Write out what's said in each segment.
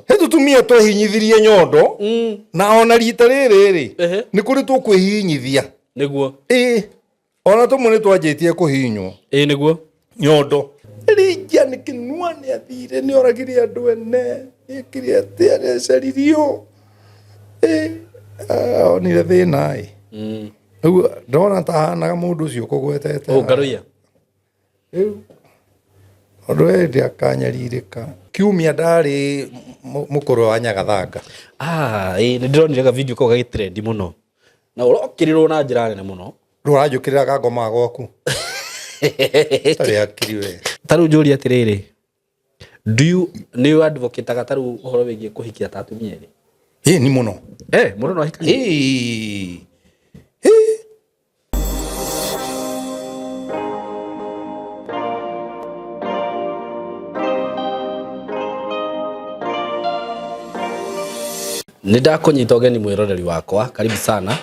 He tũtumia twehinyithirie nyondo na ona rita rĩrĩ rĩ nĩ kũrĩ tũkwĩhinyithia. Nĩguo. Ĩĩ, ona tũmwe nĩ twanjĩtie kũhinywo. Ĩĩ nĩguo. Nyondo ringia nĩ kĩnua, nĩ athire, nĩ oragire andũ ene, nĩekire atĩa, nĩ acaririo. Ĩ, onire thĩna ĩ. Rĩu ndona ta ahanaga mũndũ ũcio ũkũgwetete. Ũ Ngaruiya. Rĩu ũndũ hĩndĩ akanyarirĩka kiumia ndarĩ mũkũrũ wa Nyagathanga. Ah, ĩĩ nĩ ndĩronire ga video kau gagĩtrendi mũno na ũrokĩrĩrwo na njĩra nene mũno. Rĩu ũranjũkĩrĩra kangomaga gwaku tarĩ hakiri we. Ta rĩu njũrie atĩrĩrĩ, do you nĩ advocate ta rĩu ũhoro wĩgiĩ kũhikia ta atumia erĩ? Ĩĩ ni mũno. Eh, mũndũ no ahikanie? Ĩĩ. Ĩĩ. Nĩ ndakũnyita ũgeni mwĩroreri wakwa, karibu sana.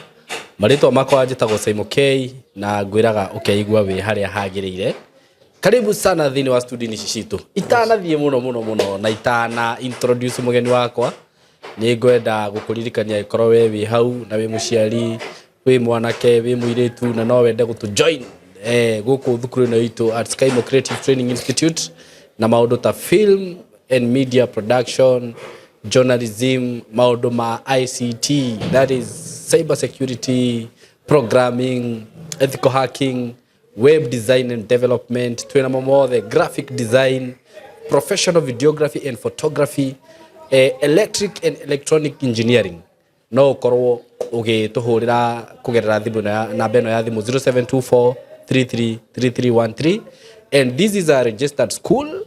Marĩtwa makwa njĩtagwo Saimo K na ngwĩraga ũkeigua wĩ harĩa hagĩrĩire. Karibu sana thĩinĩ wa studio ici citũ. Itanathiĩ mũno mũno mũno na itana introduce mũgeni wakwa, nĩ ngwenda gũkũririkania angĩkorwo we wĩ hau na wĩ mũciari, wĩ mwanake, wĩ mũirĩtu na no wende gũtũ join gũkũ thukuru ĩno itũ at Skymo Creative Training Institute na maũndũ ta film and media production, journalism, maũndũ ma ICT, that is cyber security, programming, ethical hacking, web design and development, twĩna mo mothe, graphic design, professional videography and photography, electric and electronic engineering. No ũkorwo ũgĩtũhũrĩra kũgerera thimũ ĩno ya namba ĩno ya thimũ 0724333313, and this is a registered school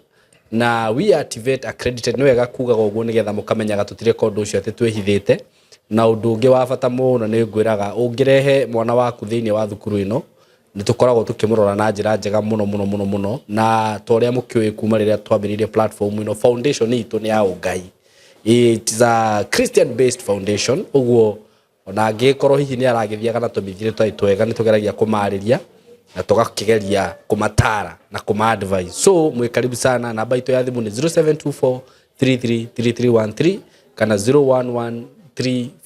na we are TVET accredited. Nĩ wega kugaga ũguo nĩgetha mũkamenyaga tũtireka ũndũ ũcio atĩ twĩhithĩte. Na ũndũ ũngĩ wa bata mũno nĩ ngwĩraga ũngĩrehe mwana waku thĩinĩ wa thukuru ĩno, nĩ tũkoragwo tũkĩmũrora na njĩra njega mũno mũno mũno mũno, na ta ũrĩa mũkĩũĩ kuma rĩrĩa twambĩrĩirie platform ĩno, foundation itũ nĩ ya ũngai. It is a Christian based foundation, ũguo ona angĩkorwo hihi nĩ aragĩthiaga na tũmĩthiĩre tũtarĩ twega, nĩ tũgeragia kũmarĩria na tũgakĩgeria kũmatara na kũma advise. So mwĩ karibu sana. Namba itũ ya thimũ nĩ 0724 333313 kana 0113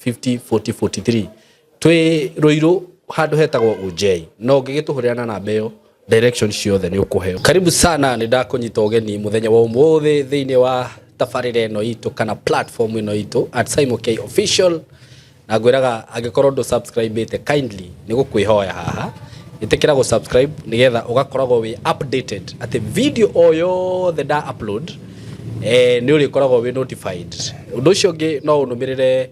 50 40 43. Twĩ Ruiru handũ hetagwo Ujei, no ũngĩgĩtũhũrĩra na namba ĩyo direction ciothe nĩ ũkũheo. Karibu sana, nĩ ndakũnyita ũgeni mũthenya wa ũmũthĩ thĩinĩ wa tabarĩra ĩno itũ kana platform ĩno itũ at Saimo K Official, na ngwĩraga angĩkorwo ndũ subscribe kindly nĩ gũkwĩhoya haha ĩtĩkĩra gũ subscribe nĩgetha ũgakoragwo wĩ updated atĩ video o yothe nda upload nĩ ũrĩkoragwo wĩ notified. Ũndũ ũcio ũngĩ no ũnũmĩrĩre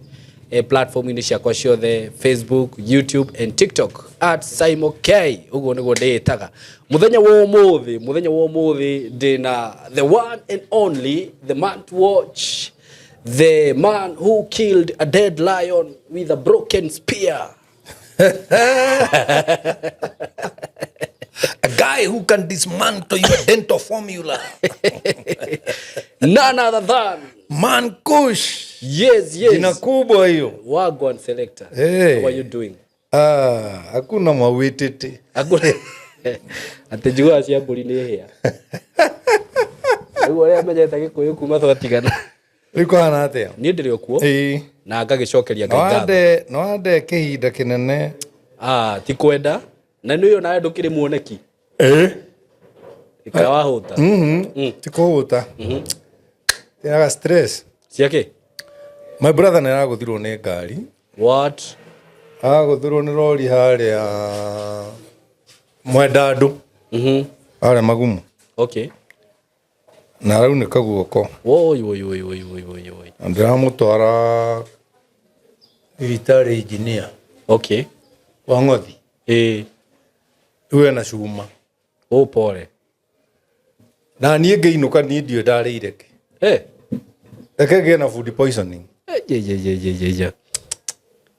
platform-inĩ ciakwa ciothe, Facebook, YouTube and TikTok at Saimo K, ũguo nĩguo ndĩĩtaga. Mũthenya wa ũmũthĩ, mũthenya wa ũmũthĩ ndĩna the one and only, the man to watch, the man who killed a dead lion with a broken spear. A guy who can dismantle your dental formula. None other than Man Kush. Yes, yes. Jina kubwa hiyo. Wagwan Selector. Hey. How are you doing? Ah, hakuna mawitete. Hakuna. Atĩ njiguaga cia mbũri nĩ hĩa. Rĩu ũrĩa menyete Gĩkũyũ kuma twatigana. Rĩu kũhana atĩa? Niĩ ndĩrĩ o kuo. Ĩĩ. Na ngagĩcokeria Ngai ngatho. No wande kĩhinda kĩnene. Ah, ti kwenda. Na nĩ ũyũ nawe ndũkĩrĩ muoneki. Ĩĩ. Ikara wahũta. Ti kũhũta. Tĩnaga stress. Ciake? My brother nĩ aragũthirwo nĩ ngari. What? Aragũthirwo nĩ rori harĩa Mwendandũ. Harĩa Magumu. Okay. Na araunĩka guoko. Woi woi woi woi woi woi woi. Na ndĩramũtwara thibitarĩ engineer. Okay. Wa Ng'othi. Ĩĩ. Rĩu ena cuma. Ũ pole. Na niĩ ngĩinũka niĩ ndiũĩ ndarĩire kĩ. Eh. Reke ngĩe na food poisoning. Ye ye ye ye ye ye.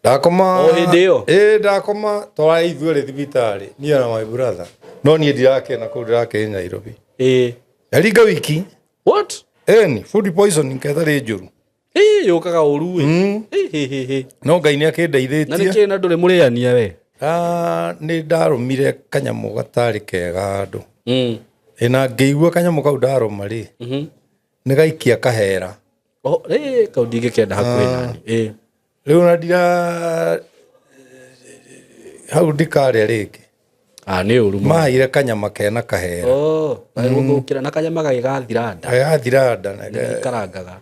Ndakoma. O hĩndĩ ĩyo? Ĩĩ ndakoma twara ithuerĩ thibitarĩ niĩ na my brother. No niĩ ndirakena kũu ndĩrakĩrĩ Nairobi. Ĩĩ. Yaringa wiki. What? Ĩni food poisoning ketarĩ njũru. Ĩĩ yũkaga ũru ĩ. Ĩ hĩ hĩ hĩ. No Ngai nĩ Na nĩ akĩndeithĩtie. kĩ na ndũrĩ mũrĩania we? Ah, nĩ ndarũmire kanyamũ gatarĩ kega handũ. Ĩ na ngĩigua kanyamũ kau ndarũma rĩ. Nĩ gaikia kahera. Oh, kau ndingĩkenda hakuhĩ nani. Ĩ. Rĩu na ndira hau ndikarĩa rĩngĩ. Ah, nĩ ũru mũno. Maheire kanyama kena kahera. Oh, gũthũkĩra na kanyama gagĩgathira nda. Gagathira nda na Nĩkarangaga.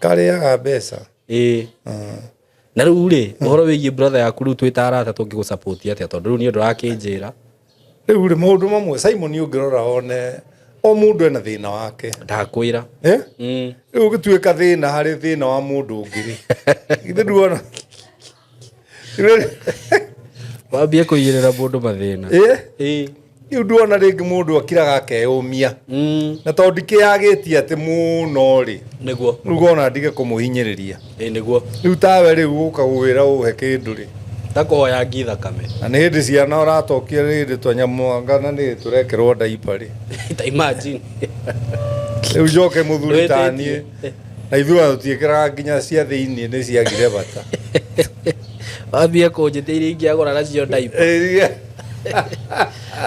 karĩaga mbeca. Ĩ. Na rĩu rĩ, ũhoro wĩgiĩ brother yaku rĩu twĩ ta arata tũngĩgũ support atĩa tondũ rĩu niĩ ndũrakĩnjĩra. Rĩu rĩ maũndũ mamwe Simon ũngĩrora one o mũndũ ena thĩna wake. Ndakwĩra. Eh? Mm. Rĩu ũgĩtuĩka thĩna harĩ thĩna wa mũndũ ũngĩ rĩ. Githĩ nduona? Wambie kũigĩrĩra mũndũ mathĩna. Ĩ? Ĩ. Rĩu nduona rĩngĩ mũndũ akiraga akeyũmia. Mm. Na tondũ ndikĩyagĩtie atĩ mũno rĩ. Nĩguo. Rĩu ngona ndige kũmũhinyĩrĩria. Ĩ nĩguo. Rĩu tawe rĩu gũka gũgwĩra ũhe kĩndũ rĩ. Takũhoya ngi thakame. Na nĩ hĩndĩ ciana ũratokia nĩ hĩndĩ twanyamwanga na nĩ tũrekerwo ndaipa rĩ. Ta imagine. Rĩu njoke mũthuri ta Wĩtĩtie. niĩ. Na ithuĩ ona tũtiĩkĩraga nginya cia thĩiniĩ nĩ ciagire bata. Wambie kũnjĩtia iria ingĩagũra nacio ndaipa. Ĩ,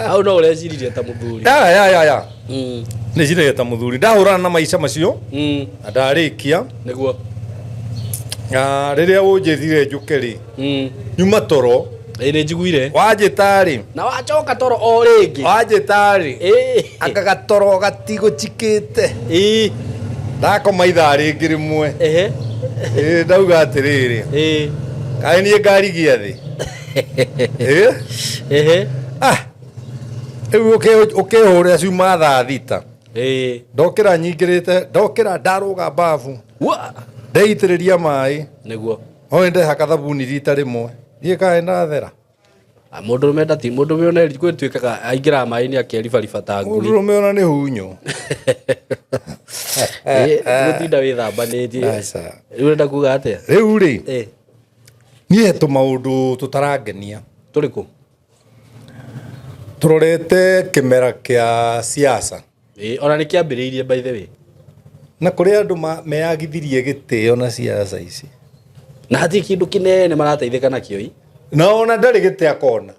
Hau no ũreciririe ta mũthuri. Ya ya ya ya. Mm. Nĩ ciragia ta mũthuri. Ndahũrana na maica macio Mm. na ndarĩkia. Nĩguo. Na rĩrĩa ũnjĩtire njũke rĩ, Mm. nyuma toro, Ĩ nĩ njiguire. wanjĩta rĩ, Na wacoka toro o rĩngĩ. wanjĩta rĩ, Ĩ. anga gatoro gatigũchikĩte. Ĩ. Ndakoma ithaa rĩngĩ rĩmwe. Ehe. Ĩ ndauga atĩrĩrĩ, Ĩ. kaĩ niĩ ngarigia thĩ? Ĩ? Ehe. Ah, rĩu ũkĩhũrĩra ciuma thaa thita. Ĩ. Ndokĩra nyingĩrĩte, ndokĩra ndarũga babu, Wa. ndeitĩrĩria maĩ, Nĩguo. no ndehaka thabuni rita rĩmwe. Ndiĩ kaĩ ndathera. Ah, mũndũrũme ndati mũndũrũme ona gwĩtuĩkaga aingĩraga maĩ-inĩ akeribariba ta ngui. Mũndũrũme ona nĩ hunyũ. Ĩ, gũtinda wĩthambanĩtie. Aca. Rĩu ũrenda kuga atĩa? Rĩu rĩ, Ĩ. niĩ he tũmaũndũ tũtarangenia. Tũrĩkũ? Tũrorete kĩmera kĩa siasa. Ĩ, ona nĩ kĩambĩrĩirie by the way. Na kũrĩ andũ meyagithirie gĩtĩo na siasa ici. Na hatirĩ kĩndũ kĩnene marateithĩka nakĩo i. Na ona ndarĩ gĩtĩ akona.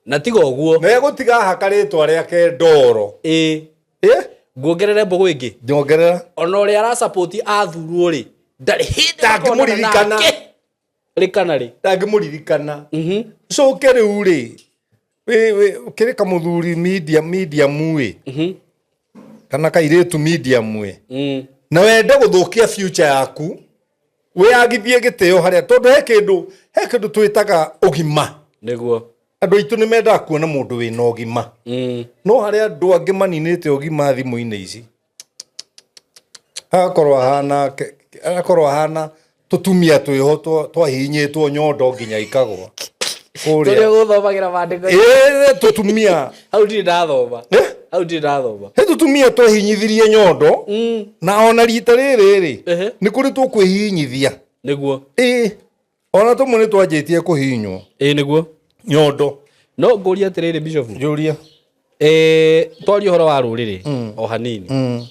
Na tiga ũguo. Na egũtiga haka rĩtwa rĩake ndoro. Ĩ. Ĩ? Nguongerere mbũgũ ĩngĩ. Nyongerera. Ona ũrĩa arasupport athurwo rĩ, ndarĩ hĩndĩ akonana Ndangĩmũririkana. nake. Rĩ kana rĩ. Ndangĩmũririkana. Mhm. Coke rĩu rĩ, kĩrĩ kamũthuri medium ĩ. Mhm. Kana kairĩtu medium ĩ. Mm. Na wende gũthũkia future yaku, wĩyagithie gĩtĩo harĩa tondũ he kĩndũ twĩtaga ũgima. Nĩguo. Andũ aitũ nĩ mendaga kuona mũndũ wĩna ũgima. Mm. No harĩa andũ angĩ maninĩte ũgima thimũ-inĩ ici. Agakorwo ahana tũtumia twĩho twahihinyĩtwo nyondo nginya ikagwa. Tũrĩa Kũrĩa. gũthomagĩra maandĩko. Ĩ, tũtumia. Hau ndirĩ ndathoma. Eh? Hau ndirĩ ndathoma. He tũtumia twahinyithirie nyondo. Mm. Na ona rita rĩrĩ rĩ, Ehe. nĩ kũrĩ tũkwĩhinyithia. Nĩguo. Ĩ, ona tũmwe nĩ twanjĩtie kũhihinywo. Ĩ, nĩguo. Nyondo. No ngũrie atĩrĩrĩ Bishop. Njũria. Twarie ũhoro wa rũrĩrĩ o hanini. Mm.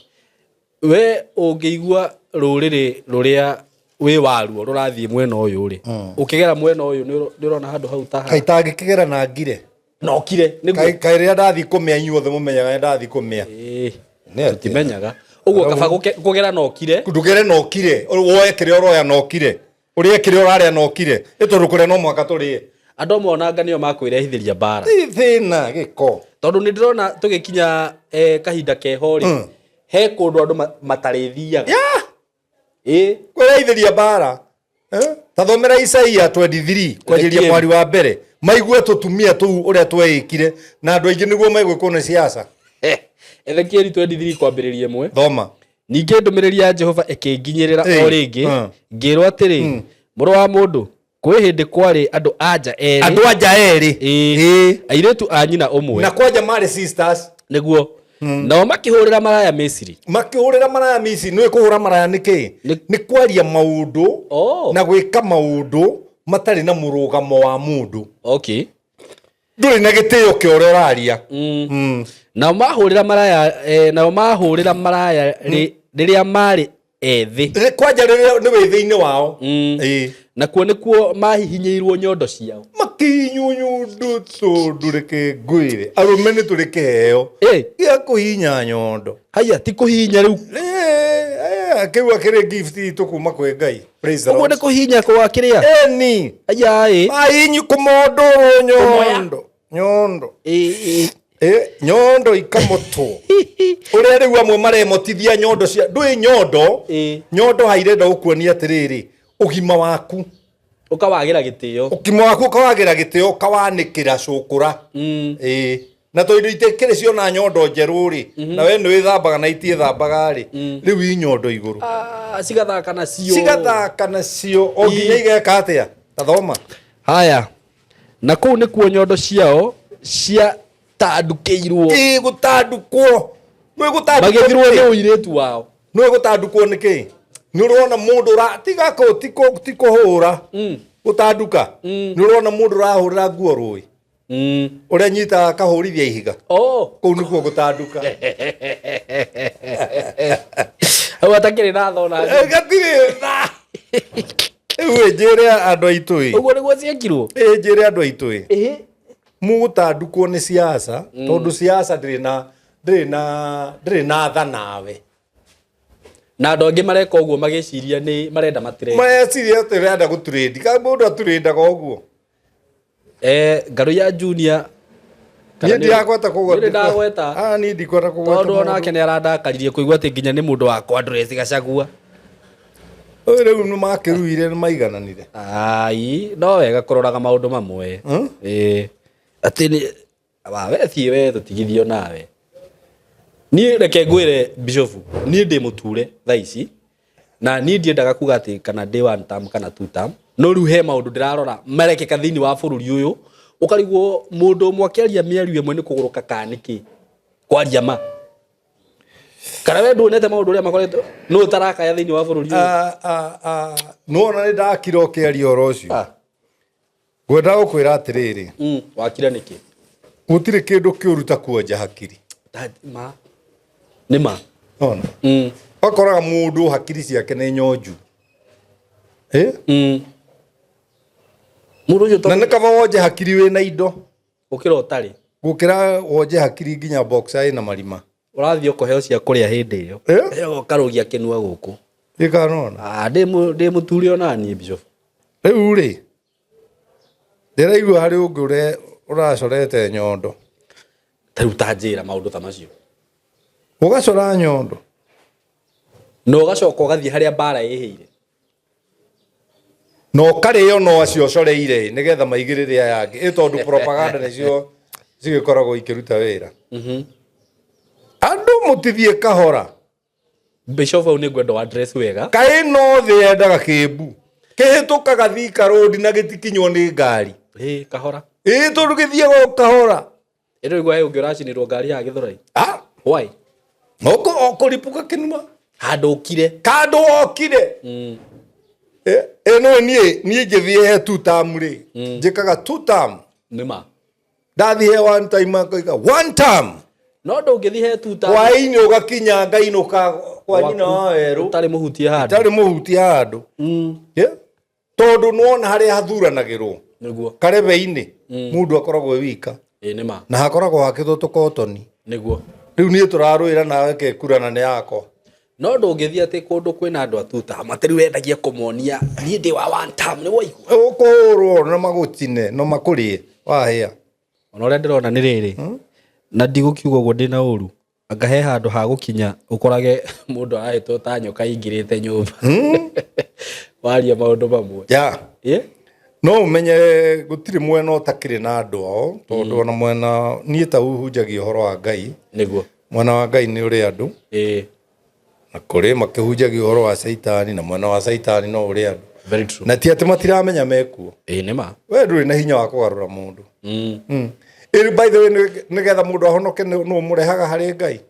We ũngĩigua rũrĩrĩ rũrĩa wĩ waruo rũrathiĩ mwena ũyũ rĩ, ũkĩgera mwena ũyũ nĩ ũrona handũ hau ta Kaĩ tangĩkĩgera na ngire. Na ũkire, nĩguo. Kaĩ rĩrĩa ndathiĩ kũmĩa inyuothe mũmenyaga nĩ ndathiĩ kũmĩa. Ĩ, Nĩ atĩa? tũtimenyaga. Ũguo kaba kũgera na ũkire. Ndũgere na ũkire, woe kĩrĩa ũroya na ũkire. Ũrĩe kĩrĩa ũrarĩa na ũkire. Ĩ tondũ kũrĩa no mũhaka tũrĩe. Andũ amwe ona anga nĩo makwĩrehithĩria mbara. Ti thĩna gĩko. Tondũ nĩ ndĩrona tũgĩkinya kahinda keho rĩ, he kũndũ andũ matarĩthiaga. Yeah! Ĩ. Kwĩrehithĩria mbara. Ta thomera Isaia 23 kwanjĩrĩria Ezekiel. mwari wa mbere. Maigue tũtumia tũu ũrĩa tweĩkire na andũ aingĩ nĩguo megwĩkwo nĩ siasa. Ezekiel 23 kwambĩrĩria ĩmwe. Thoma. Ningĩ ndũmĩrĩri ya Jehova ĩkĩnginyĩrĩra Ĩ. o rĩngĩ, ngĩĩrwo atĩrĩ, mũrũ wa mũndũ, kwĩ hĩndĩ kwarĩ andũ a nja erĩ. Andũ a nja erĩ. Ĩ. Ĩ. Airĩtu a nyina ũmwe. Na kwanja marĩ sisters. Nĩguo. Nao makĩhũrĩra maraya Misiri. Makĩhũrĩra maraya Misiri. Nĩũĩ kũhũra maraya nĩ kĩ? Nĩ Nĩ kwaria maũndũ Oh. na gwĩka maũndũ matarĩ na mũrũgamo wa mũndũ. Okay. Ndũrĩ na gĩtĩo kĩa ũrĩa ũraria. Mm. Nao mahũrĩra maraya, nao mahũrĩra maraya rĩrĩa marĩ ethĩ. Kwanja rĩrĩa nĩ wĩthĩ-inĩ wao. Mm. Ĩ. Nakuo nĩkuo mahihinyĩirwo nyondo ciao. Makihinywo nyondo tondũ reke ngwĩre, arũme nĩ tũrĩ kĩheo Ĩ. gĩa kũhihinya nyondo. Haiya, ti kũhihinya rĩu. Kĩu akĩrĩ gift itũ kuma kwĩ Ngai. Praise the Ũguo Lord. nĩ kũhinya kwa kĩrĩa. Eni. Aya ĩ. Mainyu kũmondũrwo nyondo. Nyondo. Ĩ. Nyondo ikamotwo. Ũrĩa rĩu amwe maremotithia nyondo cia ndũĩ nyondo. Ĩ. Nyondo hairenda gũkuonia atĩrĩrĩ, ũgima waku. Ũkawagĩra gĩtĩo. Ũgima waku ũkawagĩra gĩtĩo, ũkawanĩkĩra cũkũra. Ĩ. Na tondũ itikĩrĩ ciona nyondo njerũ rĩ, na we nĩ wĩthambaga na itiĩthambaga rĩ, rĩu i nyondo igũrũ. Ah, cigathaka nacio. Cigathaka nacio o nginya igeka atĩa? Tathoma. Haya. Na kũu nĩkuo nyondo ciao ciatandukĩirwo. Ĩ gũtandukwo. Nĩ gũtandukwo. Magĩthirwo nĩ ũirĩtu wao. Nĩ gũtandukwo nĩ kĩ? Nĩ ũrona mũndũ ũra tiga kũ ti kũhũra. Gũtanduka. Nĩ ũrona mũndũ ũrahũrĩra nguo rũĩ. Ũrĩa nyitaga akahũrithia ihiga. Oh. Kũu nĩkuo gũtanduka. Hau atakĩrĩ na thona. Gatirĩ tha. Rĩu njĩre andũ aitũ ĩ. Ũguo nĩguo ciekirwo. Ĩ njĩre andũ aitũ ĩ. Ĩhĩ. Mũgũtandukwo nĩ siasa tondũ siasa ndĩrĩ na ndĩrĩ na ndĩrĩ na tha nawe. Na andũ angĩ mareka ũguo magĩciria nĩ marenda matirende. Mareciria atĩ ũrenda gũturĩndi. Ka mũndũ aturĩndaga ũguo. Ngarũ ya Junior. Niĩ ndiragweta kũgweta. Niĩ ndagweta. Ah, niĩ ndikwenda kũgweta. Tondũ onake nĩ arandakaririe kũigua atĩ nginya nĩ mũndũ wa kwa Gachagua. Ũyũ rĩu nĩ makĩruire nĩ maigananire. Ai, no wega kũroraga maũndũ mamwe. Ĩĩ. Atĩ nĩ wawe thiĩ we tũtigithio nawe. Niĩ reke ngwĩre Bishop, niĩ ndĩ mũture thaa ici. Na niĩ ndiendaga kuga atĩ kana ndĩ one term kana two term. No rĩu he maũndũ ndĩrarora marekĩka thĩinĩ wa bũrũri ũyũ. Ũkarigwo mũndũ ũmwe akĩaria mĩario ĩmwe nĩ kũgũrũka kana nĩkĩ? Kwaria ma. Kana we nduonete maũndũ ũrĩa makoretwo nũ ũtarakaya thĩinĩ wa bũrũri ũyũ? Nĩwona nĩ ndakira ũkĩaria ũhoro ũcio. Ngwenda gũkwĩra atĩrĩrĩ. Wakira nĩkĩ? Gũtirĩ kĩndũ kĩũru ta kuonja hakiri. Ma. Nĩ ma. Ona. Ũgakoraga mũndũ hakiri ciake nĩ nyonju. Mũndũ ũcio Na nĩ kaba wonje hakiri wĩna indo. Gũkĩra ũtarĩ. Gũkĩra wonje hakiri nginya boxer ĩna marima. Ũrathiĩ ũkũheo cia kũrĩa hĩndĩ ĩyo. Ũkarũgia kĩnua gũkũ. Ĩkanona. Ah, ndĩ mũture ona niĩ Bishop. Rĩu rĩ, ndĩraigua harĩ ũngĩ ũrĩa ũracorete nyondo. Ta rĩu ta njĩra maũndũ ta macio. Ũgacora nyondo. Na ũgacoka ũgathiĩ harĩa mbara ĩhĩire. Na ũkarĩo no acio ũcoreire nĩgetha maigĩrĩre aya angĩ. Ĩ tondũ propaganda nĩcio cigĩkoragwo ikĩruta wĩra. Andũ mũtithiĩ kahora. Bishop hau nĩ ngwenda wa dress wega. Kaĩ no thĩ yendaga kĩmbu. Kĩhĩtũkaga Thika Road na gĩtikinywo nĩ ngari. Ĩ kahora. Ĩ tondũ gĩthiaga o kahora. Ĩno igua he ũngĩ ũracinĩrwo ngari ya Gĩthũrai. Ah? Why? Oko okũripũka kĩnua. Handũ ũkire. Kandũ okire. Ĩno niĩ ngĩthiĩ he two term rĩ. Njĩkaga two term. Nĩ ma. Ndathiĩ he one time akoiga one term. No ndũngĩthiĩ he two term. Hwaĩ-inĩ ũgakinya ngainũka kwa nyina wa werũ. Ũtarĩ mũhutie handũ. Ũtarĩ mũhutie handũ. Tondũ nĩwona harĩa hathuranagĩrwo. Nĩguo. Karebe-inĩ. Mũndũ akoragwo e wika. Ĩ nĩ ma. Na hakoragwo hakĩtwo tũkotoni. Nĩguo. Rĩu niĩ tũrarũĩra nawe kekura na nĩ yakwa. No ndũngĩthiĩ atĩ kũndũ kwĩna andũ a two term atĩ rĩu wendagia kũmonia niĩ ndĩ wa one term nĩ waigua. Ũkũhũrwo na magũtine no makũrĩe wahĩa. Ona ũrĩa ndĩrona nĩ rĩrĩ. Na ndigũkiuga ũguo ndĩna ũru. Anga he handũ ha gũkinya ũkorage mũndũ arahĩtwo ta nyoka ingĩrĩte nyũmba. Waria maũndũ mamwe. Yeah. Yeah? No ũmenye gũtirĩ mwena ũtakĩrĩ na andũ ao tondũ ona mwena niĩ ta ũhunjagia ũhoro wa Ngai. Nĩguo. Mwena wa Ngai nĩ ũrĩ andũ. Na kũrĩ makĩhunjagia ũhoro wa Caitani na mwena wa Caitani no ũrĩ andũ. Very true. Na ti atĩ matiramenya mekuo. Ĩ nĩ ma. We ndũrĩ na hinya wa kũgarũra mũndũ. Ĩ by the way nĩgetha mũndũ ahonoke nũ ũmũrehaga harĩ Ngai?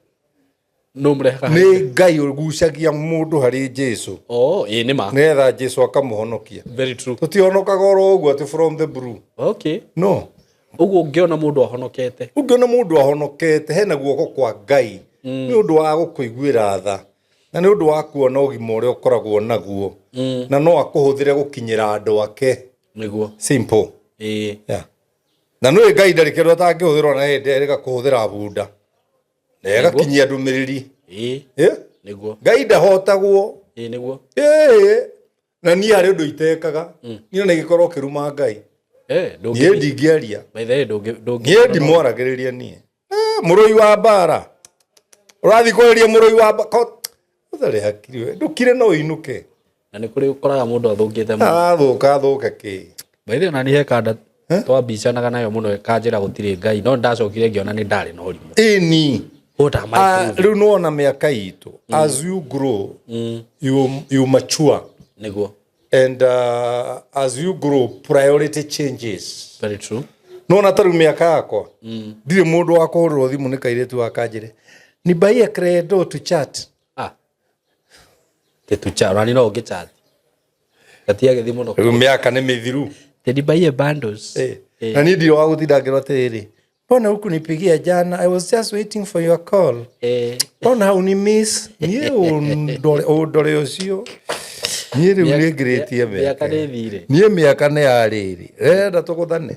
Nũ ũmũrehaga harĩ Nĩ Ngai ũgucagia mũndũ harĩ Jesu. Oh, ĩ nĩ ma. Nĩgetha Jesu akamũhonokia. Very true. Tũtihonokaga oro ũguo atĩ from the blue. Okay. No. Ũguo ũngĩona mũndũ ahonokete. Ũngĩona mũndũ ahonokete hena guoko kwa Ngai. Nĩ ũndũ wa gũkũiguĩra tha. Na nĩ ũndũ wa kuona ũgima ũrĩa ũkoragwo naguo. Na no akũhũthĩre gũkinyĩra andũ ake. Nĩguo. Simple. Ĩ. Yeah. Na nĩ Ngai ndarĩ kĩndũ atangĩhũthĩrwo na hĩndĩ ĩrĩa kũhũthĩra bunda. Na ĩgakinyia ndũmĩrĩri. Ĩ. Ĩ? Nĩguo. Ngai ndahotagwo. Ĩĩ, nĩguo. Ĩĩ, na niĩ harĩ ũndũ itekaga niĩ ona ingĩkorwo kĩruma Ngai. Eh, Niĩ ndũngĩ. ndingĩaria. By the way, ndũngĩ ndũngĩ. Niĩ ndimwaragĩrĩria niĩ. Eh, mũrũi wa mbara ũrathiĩ kwarĩria mũrũi wa mbara ũtharĩ hakiri we, ndũkire no ũinũke. Na nĩ kũrĩ ũkoraga mũndũ athũkĩte mũno. Arathũka athũke kĩ? By the way, ona niĩ he kanda twambicanaga nayo mũno ĩkanjĩra gũtirĩ Ngai, no ndacokire ngĩona nĩ ndarĩ na ũrimũ. Ĩni. What am I Ah, proving? rĩu nĩwona mĩaka itũ, as you grow you mature. Nĩguo. And as you grow, priority changes. Very true. Nona ta rĩu mĩaka yakwa, ndirĩ mũndũ wa kũhũrĩrwo thimũ nĩ kairĩtu wa kanjĩre ni baie credo to chat. Ah. Tetucha, ona niĩ no ũngĩchat. Gatia gĩthi mũno. Rĩu mĩaka nĩ mĩthiru. Tenibaie bundles. Eh. Na niĩ ndirĩ wa gũtinda ngĩrwo atĩrĩrĩ, mbona hukunipigia jana? I was just waiting for your call. Eh. Mbona hauni miss? Niĩ ũndore ũndore ũcio. Niĩ rĩu nĩ ngirĩtie mĩaka mĩaka. nĩ thire. Niĩ mĩaka nĩ ya rĩrĩ. Renda tũgũthane.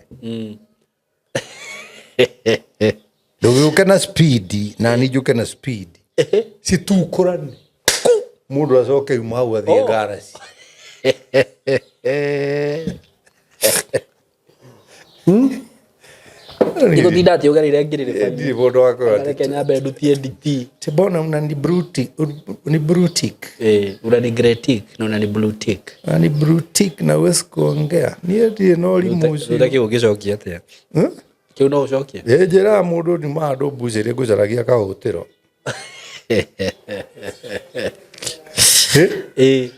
Ndũgĩũke na speed na niĩ njũke na speed. Citukũrane. Mũndũ acoke yuma hau athiĩ Oh. ngaraci. Ndigũtinda atĩ ũgereire ngirĩrĩ. Ndirĩ mũndũ wa kwĩra atĩ, Reke nyambe ndutie nditi. "Ti mbona una ni bruti, ni blue tick." Eh, una ni grey tick na una ni blue tick. Na ni blue tick na huwezi kuongea. Niĩ ndirĩ na ũrimũ ũcio. Rĩu kĩu ũngĩcokia atĩa? Hmm? Kĩu no ũcokie? Ĩ njĩraga mũndũ nyuma handũ mbucĩrĩ ngũcaragia kahũtĩro. Ĩ, Ĩĩ.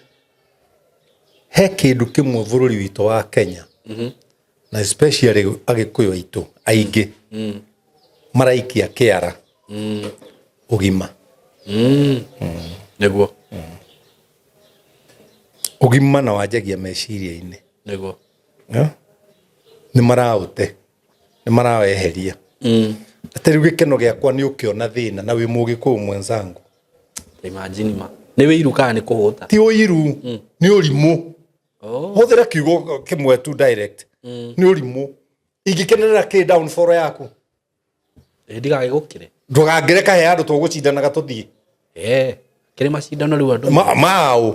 he kĩndũ kĩmwe bũrũri witũ wa Kenya na especially agĩkũyũ aitũ aingĩ maraikia kĩara, ũgima. Nĩguo. Ũgima na wanjagia meciria-inĩ. Nĩguo. Yeah? Nĩ maraũte, nĩ maraweheria. Atĩ rĩu gĩkeno gĩakwa nĩ ũkĩona thĩna na wĩ mũgĩkũyũ mwenzangu. Imagine ma. Nĩ wĩiru kana nĩ kũhũta? Ti ũiru, nĩ ũrimũ. Oh. Hũthĩra kiugo kĩmwe tu direct. Nĩ ũrimũ. Ingĩkenerera kĩ downfall yaku? Ĩ ndigagĩgũkĩre. Ndũgangĩre kahe handũ tũgũcindanaga tũthiĩ. Eh. Kĩrĩ macindano rĩu andũ. Maũ.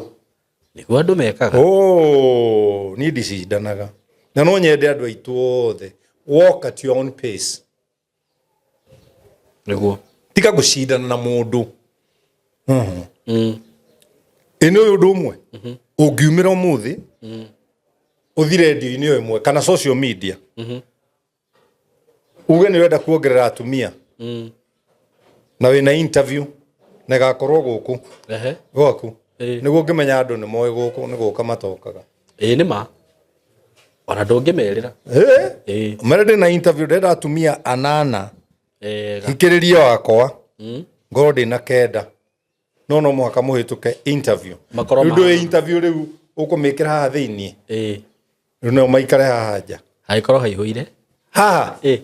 Nĩguo andũ mekaga. Oh, niĩ ndicindanaga. Na no nyende andũ aitũ othe. Walk at your own pace. Nĩguo. Tiga gũcindana na mũndũ. Ĩ nĩ ũyũ ũndũ ũmwe. Ũngiumĩra ũmũthĩ, ũthi rendio-inĩ o ĩmwe kana social media, uge nĩ ũrenda kuongerera atumia na wĩna interview na ĩgakorwo gũkũ Ehe. gwaku, Ĩ. nĩguo ngĩmenya andũ nĩ moĩ gũkũ nĩ gũka matokaga. Ĩĩ nĩ ma. Ona ndũngĩmerĩra. Ĩ? Ĩĩ. Mere ndĩna interview ndĩrenda atumia anana. Ega. Hikĩrĩria wakwa ngorwo ndĩna 9, no no mũhaka mũhĩtũke interview. Makorwo Rĩu ndũĩ mahana. interview rĩu ũkũmĩkĩra haha thĩiniĩ, Ĩĩ. rĩu no maikare haha nja. Hangĩkorwo haihũire. Haha Ĩĩ.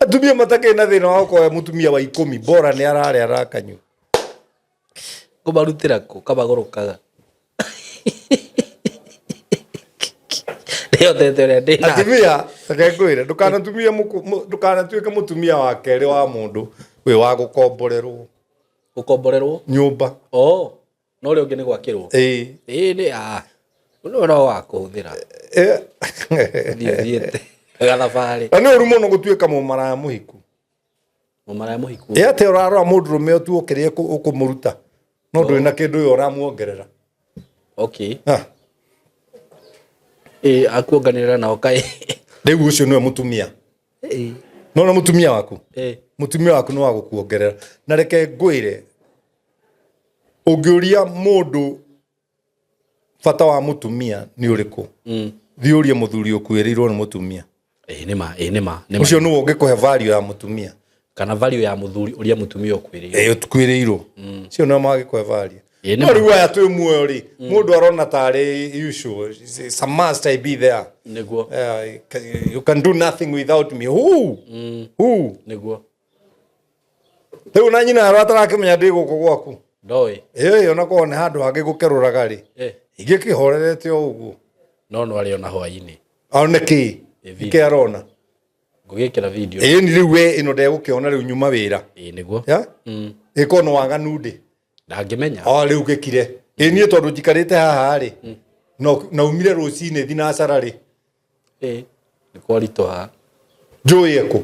Atumia matakĩrĩ na thĩna wa gũkorwo mũtumia wa 10, bora nĩ ararĩa arakanyua. Ngũmarutĩra kũ kamagũrũkaga. Ndĩhotete ũrĩa ndĩna. Atumia reke ngwĩre, ndũkanatumie ndũkanatuĩke mũtumia wa kerĩ wa mũndũ wĩ wa gũkomborerwo. Gũkomborerwo? Nyũmba. Oh, no ũrĩa ũngĩ nĩ gwakĩrwo. Ĩĩ. Ĩĩ nĩ ah. Ũyũ no wa kũhũthĩra. Ĩ. Thiĩ thiĩte. Gathabarĩ. Na nĩ ũru mũno gũtuĩka mũmaraya mũhiku. Mũmaraya mũhiku. Ĩ atĩ ũrarora mũndũrũme tu ũkĩrĩa ũkũmũruta. No ndũrĩ na kĩndũ ũyũ ũramuongerera. Okay. Ah. Ĩ akuonganĩrĩra nao kaĩ. Rĩu ũcio nĩwe mũtumia. Ĩ. No na mũtumia waku. Ĩ. Mũtumia waku nĩ wa gũkuongerera. Na reke ngwĩre, ũngĩũria mũndũ bata wa mũtumia nĩ ũrĩkũ, thiĩ ũrie mũthuri ũkuĩrĩirwo nĩ mũtumia. Ĩ nĩ ma, ĩ nĩ ma, nĩ ma. Ũcio nĩwe ũngĩkũhe value ya mũtumia. Kana value ya mũthuri ũrĩa mũtumia ũkuĩrĩirwo. Ĩ ũkuĩrĩirwo. Cio nĩo mangĩkũhe value. Ĩ nĩ No ma. rĩu aya twĩ muoyo rĩ, mũndũ arona tarĩ usual. It's a must I be there. Nĩguo. You can do nothing without me. Who? Who? Nĩguo. Rĩu na nyina arĩa atarakĩmenya ndĩ gũkũ gwaku. Ndoĩ. Ĩĩ, ona korwo nĩ handũ hangĩ gũkerũraga rĩ. Eh. Ingĩkĩhorerete o ũguo. No no arĩ ona hwainĩ. One kĩ? Ĩ, video. Kĩ arona? Ngũgĩkĩra video. Ĩĩ ni rĩu we ĩno ndegũkĩona rĩu nyuma wĩra. Ĩĩ nĩguo. Ya? Ĩkorwo nĩ waganu ndĩ. Ndangĩmenya. O rĩu ngĩkire ĩ niĩ tondũ njikarĩte haha rĩ, no naumire rũcinĩ thinacara rĩ. Ĩ nĩ kwaritũha. Njũĩ ekũ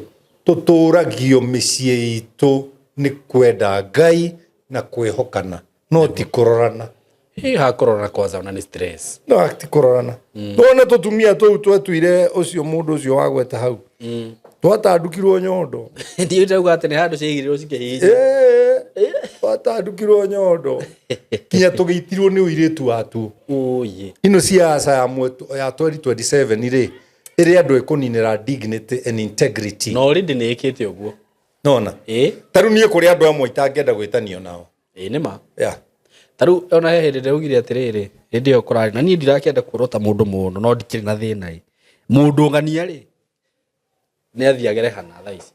tũtũragio mĩciĩ itũ nĩ kwenda Ngai na kwĩhokana, no ti kũrorana. Ĩ hakũrorana kwanza ona nĩ stress. No ti kũrorana. Wone tũtumia tũu twetuire ũcio mũndũ ũcio wagweta hau, twatandukirwo nyondo. Ndiũ ndauga atĩ nĩ handũ ciaigĩrĩrwo cikĩhihinya. Ĩĩ, twatandukirwo nyondo kinya tũgĩitirwo nĩ ũirĩtu watuo. Ũyĩ. Ino siasa ya ya 2027 rĩ, ĩrĩ andũ ĩkũninĩra dignity and integrity. Na already nĩ ĩkĩte ũguo. Nona Ĩ. Ta rĩu niĩ kũrĩ andũ amwe itangĩenda gwĩtanio nao. Ĩ nĩ ma. Yeah. Ta rĩu ona he hĩndĩ ndĩraugire atĩrĩrĩ, hĩndĩ ĩyo kũrarĩ na niĩ ndirakĩenda kuorota mũndũ mũno, no ndikĩrĩ na thĩna ĩ. Mũndũ ng'ania rĩ, nĩ athiĩ agere hana thaa ici.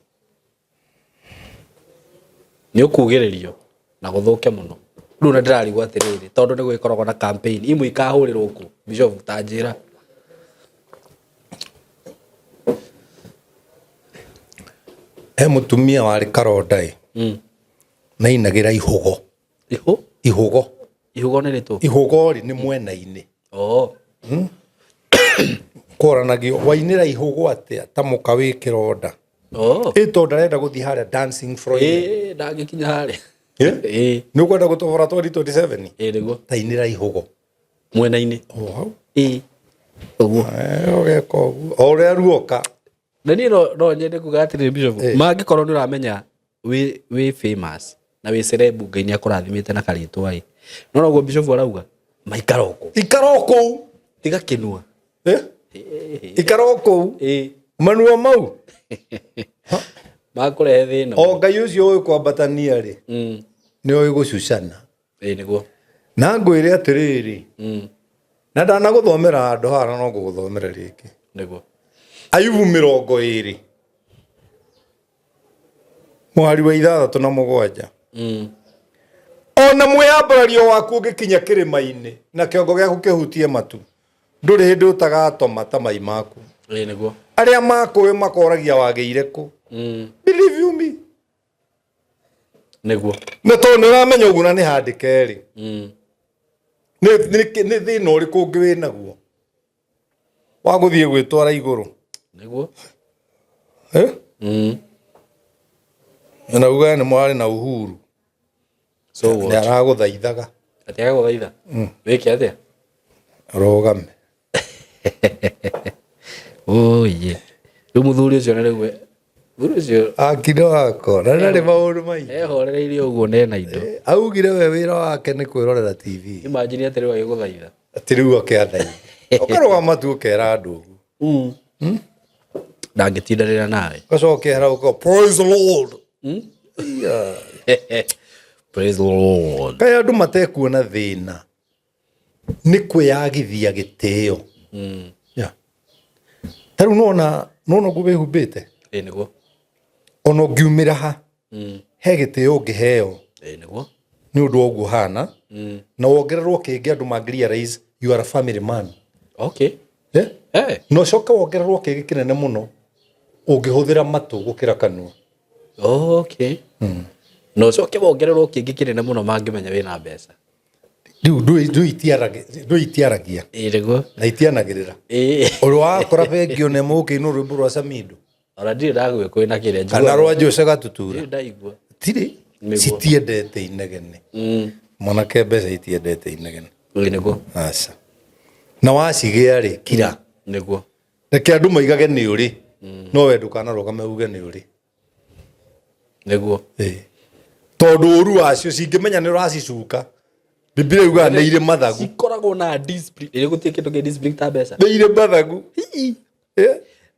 Nĩ ũkugĩrĩrio na gũthũke mũno. Rĩu na ndĩrarigwo atĩrĩrĩ, tondũ nĩ gwĩkoragwo na campaign, imwe ikahũrĩrwo kũ? Bishop ta njĩra. He mũtumia warĩ karonda ĩ, na inagĩra ihũgo. Ihũ? Ihũgo. Ihũgo nĩ rĩtũ? Ihũgo rĩ nĩ mwena-inĩ. Oh. Kworanagio wainĩra ihũgo atĩa ta mũka wĩ kĩronda. Oh. Ĩ tondũ ndarenda gũthiĩ harĩa dancing floor. Ĩ ndangĩkinya harĩa. Ĩ? Ĩ. Nĩ ũkwenda gũtobora 2027? Ĩ nĩguo. Ta inĩra ihũgo. Mwena-inĩ. O hau. Ĩ. Ũguo. Ũgeka ũguo. O ũrĩa ruoka. Na niĩ no nyende kuga atĩrĩrĩ Bishop, mangĩkorwo nĩ ũramenya wĩ famous na wĩ celeb, Ngai nĩ akũrathimĩte na karĩtwa ĩ, no noguo Bishop arauga maikara o kũu. Ikara o kũu. Tiga kĩnua. Eh? Ikara o kũu. Ĩ. Manua mau. Makũrehe thĩna. O Ngai ũcio ũĩ kwambatania rĩ, nĩ ũĩ gũcucana. Ĩ nĩguo. Na ngwĩre atĩrĩrĩ, na ndanagũthomera handũ haha na no ngũgũthomera rĩngĩ. Nĩguo. Ayubu 20 mũhari wa 6 na 7. Ona mwĩyambarario waku ũngĩkinya kĩrĩma-inĩ na kĩongo gĩaku kĩhutie matu, ndũrĩ hĩndĩ ũtagatoma ta mai maku. Ĩ nĩguo. Arĩa makũĩ makoragia wagĩire kũ. Believe you me. Nĩguo. Na tondũ nĩ ũramenya ũguo na nĩ handĩke rĩ, nĩ thĩna ũrĩkũ ũngĩ wĩ naguo wa gũthiĩ gwĩtwara igũrũ? Nĩguo. Eh? Na uga nĩ mwarĩ na Uhuru. So what? Nĩ aragũthaithaga. Atĩ agagũthaitha? Wĩke atĩa? Rũgame. Oye. Rĩu mũthuri ũcio nĩ rĩu mũthuri ũcio Akino wako na ndarĩ maũndũ maingĩ. Ehorereirie ũguo nena indo. Augire we wĩra wake nĩ kwĩrorera TV. Imagine atĩ rĩu agĩgũthaitha. Atĩ rĩu akĩathaitha. Ũkarũgama tu ũkera andũ ũguo. Ndangĩtindanĩra nawe. Ũgacokera ũkauga praise the Lord. Yeah. Praise the Lord. Kaĩ andũ matekuona thĩna nĩ kwĩyagithia gĩtĩo. Yeah. Ta rĩu nona ũguo wĩhumbĩte. Ĩ nĩguo. Ona ũngiumĩra ha, he gĩtĩo ũngĩheo. Ĩ nĩguo. Nĩ ũndũ wa ũguo hana. Na wongererwo kĩngĩ andũ mangĩ realize you are a family man. Okay. Yeah? Hey. Na ũcoke wongererwo kĩngĩ kĩnene mũno, ũngĩhũthĩra matũ gũkĩra kanua. Okay. Na ũcoke wongererwo kĩngĩ kĩnene mũno mangĩmenya wĩna mbeca. Rĩu ndũĩ itiaragia. Ĩ nĩguo. Na itianagĩrĩra. Ĩ. Ũrĩ wakora bengi ona ĩmwe ũkĩinwo rwĩmbo rwa Samido. Ona ndirĩ ndagwĩ kwĩna kĩrĩa Kana rwa Jose Gatutura. Ndirĩ ndaigua. Tirĩ. Nĩguo. Citiendete inegene. Mwanake mbeca itiendete inegene. Ĩ nĩguo. Aca. Na wacigĩa rĩ, kira. Nĩguo. Reke andũ maigage nĩ ũrĩ. No we ndũkanarũgame uge nĩ ũrĩ. Nĩguo. Ĩ. Tondũ ũru wacio cingĩmenya nĩ ũracicuka. Biblia yugaga nĩ irĩ mathagu. Cikoragwo na discipline. Ĩrĩ gũtirĩ kĩndũ kĩ discipline ta mbeca. Nĩ irĩ mathagu. Ĩ.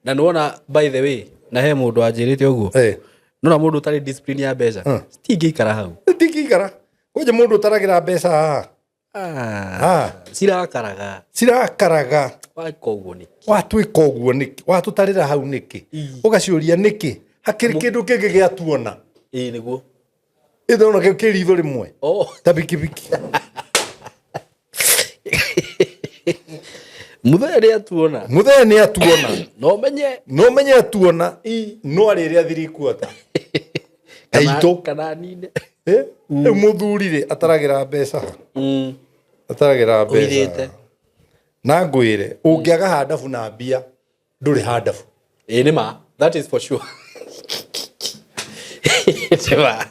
Na nĩwona by the way, na he mũndũ wanjĩrĩte ũguo. Ĩ. Nĩwona mũndũ ũtarĩ discipline ya mbeca. Citingĩikara hau. Citingĩikara. Kwanja mũndũ ũtaragĩra mbeca haha. Cirakaraga. Cirakaraga. Weka ũguo nĩkĩ? Watwĩka ũguo nĩkĩ? Watũtarĩra hau nĩkĩ? Ũgaciũria nĩkĩ? Hakĩrĩ kĩndũ kĩngĩ gĩatuona. Ĩ nĩguo. Ĩthona kĩu kĩ ritho rĩmwe. Oh. Ta bikibiki. Mũthee nĩ atuona. Mũthee nĩ atuona. No menye. No menye atuona. No arĩ rĩa thiri kuota. Kana Aitũ. kana nine. Rĩu mũthuri rĩ ataragĩra mbeca ha? Ataragĩra mbeca Ũithĩte. Na ngwĩre ũngĩaga handabu na mbia ndũrĩ handabu. Ĩĩ nĩ ma, that is for sure. Nĩ ma,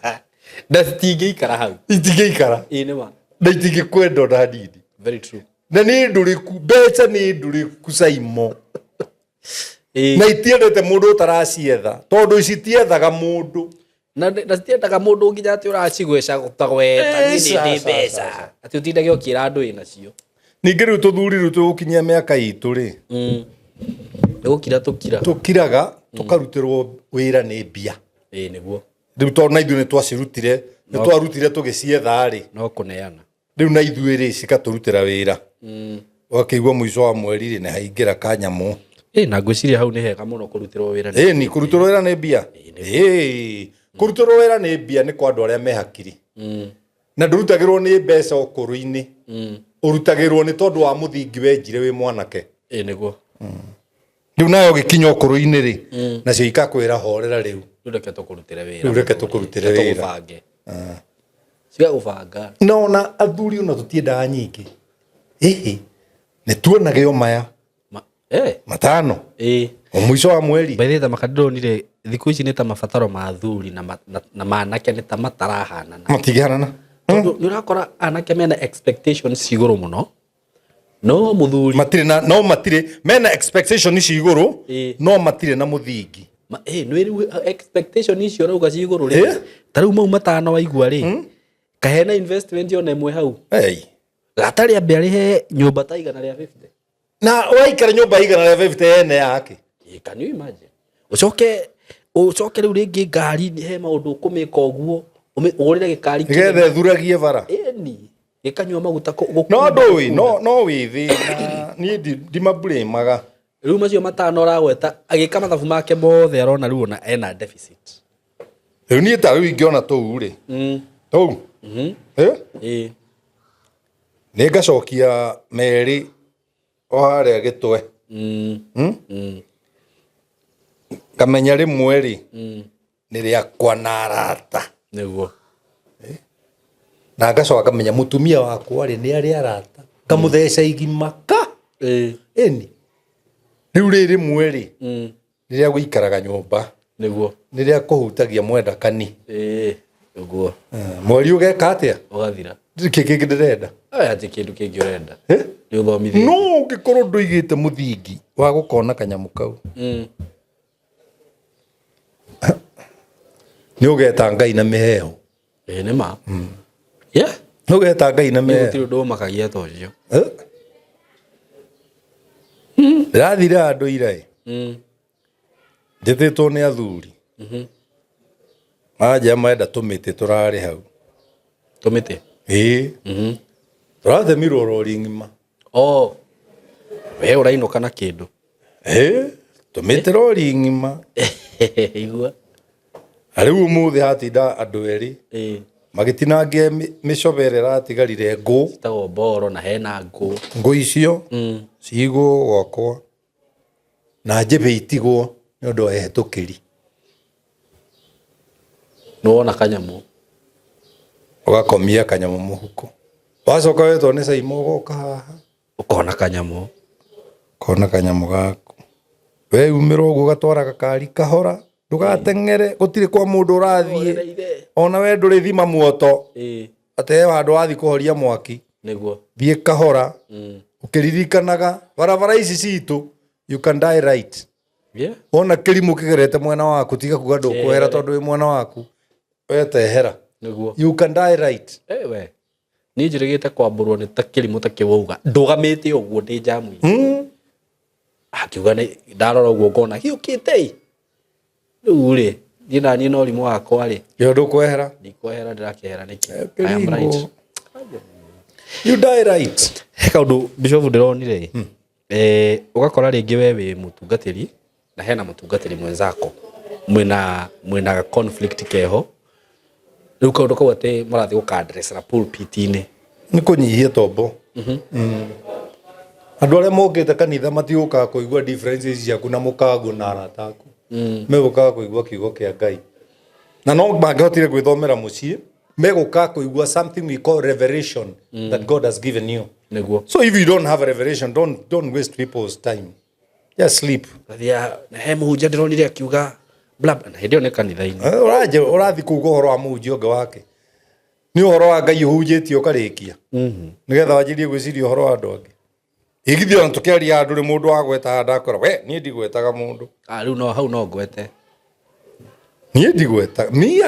na citingĩikara hau. Itingĩikara. Ĩĩ nĩ ma. Na itingĩkwenda ona hanini. Very true. Na nĩ ndũrĩku mbeca nĩ ndũrĩku caimo. Ĩĩ. Na itiendete mũndũ ũtaracietha tondũ citiethaga mũndũ. Na citiendaga mũndũ nginya atĩ ũracigweca tagweta Eh, niĩ nĩ ca, ndĩ ca, mbeca ca, ca. atĩ ũtindage ũkĩra andũ wĩnacio. Ningĩ rĩu tũthuri rĩu tũgũkinyia mĩaka itũ rĩ, Nĩ gũkira tũkira. Tũkiraga tũkarutĩrwo wĩra nĩ mbia. Ĩĩ nĩguo. Rĩu tondũ na ithuĩ nĩ twacirutire, nĩ twarutire tũgĩcietha rĩ. No kũneana. Rĩu na ithuĩ rĩ cikatũrutĩra wĩra. Ũgakĩigua mũico wa mweri rĩ nĩ haingĩra kanyamũ. Ĩĩ na ngwĩciria hau nĩ hega mũno kũrutĩrwo wĩra nĩ. Ĩni kũrutĩrwo wĩra nĩ mbia. Ĩĩ kũrutĩrwo wĩra nĩ mbia nĩ kwa andũ arĩa me hakiri. Na ndũrutagĩrwo nĩ mbeca ũkũrũ-inĩ. Ũrutagĩrwo nĩ tondũ wa mũthingi wenjire wĩ mwanake. Ĩĩ nĩguo. Rĩu nayo ũgĩkinya ũkũrũ-inĩ rĩ, nacio ikakwĩra horera rĩu. Rĩu reke tũkũrutĩre wĩra. Rĩu reke tũkũrutĩre wĩra. Tũgũbange. Cigagũbanga. Na ona athuri ona tũtiendaga nyingĩ. Ĩhĩ, nĩ tuonage o maya. Matano. Ĩĩ. O mũico wa mweri. By the way, ta makandĩronire thikũ ici nĩ ta mabataro ma athuri na manake nĩ ta matarahanana. Matingĩhanana. Tondũ nĩ ũrakora anake mena expectations igũrũ mũno. No mũthuri matirĩ na no matirĩ mena expectation ici igũrũ no matirĩ na mũthingi. Nĩ rĩu expectation icio ũrauga ci igũrũ rĩ. Ta rĩu mau matano waigua rĩ. Kahena investment ona ĩmwe hau. Gatarĩ ambe arĩhe nyũmba ta 150. Na waikara nyũmba 150 ene yake. Can you imagine? Ũcoke ũcoke rĩu rĩngĩ ngari he maũndũ ũkũmĩka ũguo ũgũrĩre gĩkari kĩnene. Nĩgetha ĩthuragie bara. Ĩni. Gĩkanyua maguta No ndũĩ, no wĩthĩ na niĩ ndimabulĩmaga. Rĩu macio matano ũragweta agĩka mathabu make mothe arona rĩu ona ena deficit. Rĩu niĩ ta rĩu ingĩona tũu rĩ. Tũu? Ĩĩ. Nĩ ngacokia merĩ o harĩa gĩtwe. Ngamenya rĩmwe rĩ, nĩ rĩakwa na arata. Nĩguo. Na ngacoka ngamenya mũtumia wakwa rĩ, nĩ arĩ arata. Ngamũtheca igima ka. Ĩni. Rĩu rĩ rĩmwe rĩ, nĩ rĩa gũikaraga nyũmba. Nĩguo. Nĩ rĩa kũhutagia mwendakani. Ĩĩ, ũguo. Mweri ũgeka atĩa? Ũgathira. Kĩ kĩngĩ ndĩrenda? Aya ti kĩndũ kĩngĩ ũrenda. Nĩ ũthomithĩtie. No ũngĩkorwo ndũigĩte mũthingi wa gũkona kanyamũ kau. Nĩ ũgeta Ngai na mĩheho. Ĩĩ nĩ ma. Yeah. Nĩ ũgeta Ngai na mĩheho. Gũtirĩ ũndũ ũmakagia ta ũcio. Ndĩrathire handũ ira ĩ. Njĩtĩtwo nĩ athuri. Manjĩra marenda tũmĩtĩ tũrarĩ hau. Tũmĩtĩ? Ĩĩ. Tũratemirwo rori ng'ima. Oh. We ũrainũka na kĩndũ. Ĩĩ, tũmĩtĩ rori ng'ima. Igua. Na rĩu ũmũthĩ hatinda andũ erĩ. Magĩtinangia mĩcobe ĩrĩa ĩratigarire ngũ. Citagwo mboro na hena ngũ. Ngũ icio cigwo gwakwa. Na njĩbe itigwo nĩ ũndũ wa ehĩtũkĩri. Nĩ wona kanyamũ. Ũgakomia kanyamũ mũhuko. Wacoka wetwo nĩ Caimo ũgoka haha. Ũkona kanyamũ. Ũkona kanyamũ gaku. Weyumĩra ũguo ũgatwara gakari kahora. Ndũgateng'ere, gũtirĩ kwa mũndũ ũrathiĩ. Ona we ndũrĩ thima muoto. Atĩ he handũ wathiĩ kũhoria mwaki. Nĩguo. Thiĩ kahora. Ũkĩririkanaga barabara ici citũ, you can die right. Wona kĩrimũ kĩgerete mwena waku, tiga kuga ndũkwehera tondũ wĩ mwena waku. Wetehera. Nĩguo. You can die right. We. Niĩ njĩrĩgĩte kwambũrwo nĩ ta kĩrimũ ta kĩu wauga. Ndũgamĩte ũguo ndĩ njamu-inĩ. Akiuga nĩ ndarora ũguo ngona gĩũkĩte ĩ. Rĩu rĩ, niĩ na niĩ no ũrimũ wakwa rĩ. Ĩyo ndũkwehera? Ndikwehera, ndĩrakĩehera nĩkĩ? I am right. You die right. He kaũndũ Bishop ndĩronire ĩ. Ũgakora rĩngĩ we wĩ mũtungatĩri na hena mũtungatĩri mwenzako. Mwĩna conflict keho. Rĩu kaũndũ kau atĩ mũrathiĩ gũka-address na pulpit-inĩ. Nĩ kũnyihia tombo. Andũ arĩa mokĩte kanitha matigũkaga kũigua differences ciaku na mũkaguo na arata aku. Megũkaga kũigua kiugo kĩa Ngai. Na no mangĩhotire gwĩthomera mũciĩ. Megũka kũigua something we call revelation that God has given you. Nĩguo. So if you don't have a revelation, don't waste people's time. Just sleep. Gathia he mũhunjia ndĩronire akiuga bla bla, na hĩndĩ ĩyo nĩ kanitha-inĩ. Ũraje ũrathi kuga ũhoro wa mũhunjia ũngĩ wake, nĩ ũhoro wa Ngai ũhunjĩtie ũkarĩkia, nĩgetha wanjĩrie gwĩciria ũhoro wa andũ angĩ. Igithio ona tũkĩaria andũ rĩ, mũndũ wagweta ndakora we niĩ ndigwetaga mũndũ. Ah, rĩu no hau no ngwete. Niĩ ndigwetaga. Me,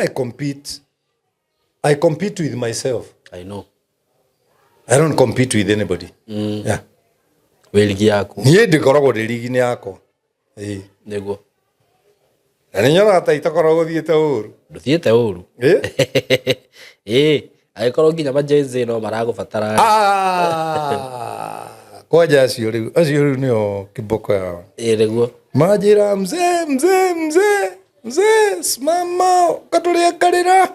I compete with myself. I know. I don't compete with anybody. Yeah. Wĩ ligi yaku. Niĩ ndikoragwo ndĩ ligi-inĩ yakwa. Ĩĩ. Nĩguo. Na nĩ nyonaga ta itakoragwo gũthiĩte ũru. Ndũthiĩte ũru. Ĩ? Ĩĩ, angĩkorwo nginya majenzi no maragũbatara. Ah, kwanja acio rĩu nĩo kiboko yao. Ĩĩ, nĩguo. Manjĩra, "Mzee, mzee, mzee, mzee, simama ũkatũrĩangarĩra."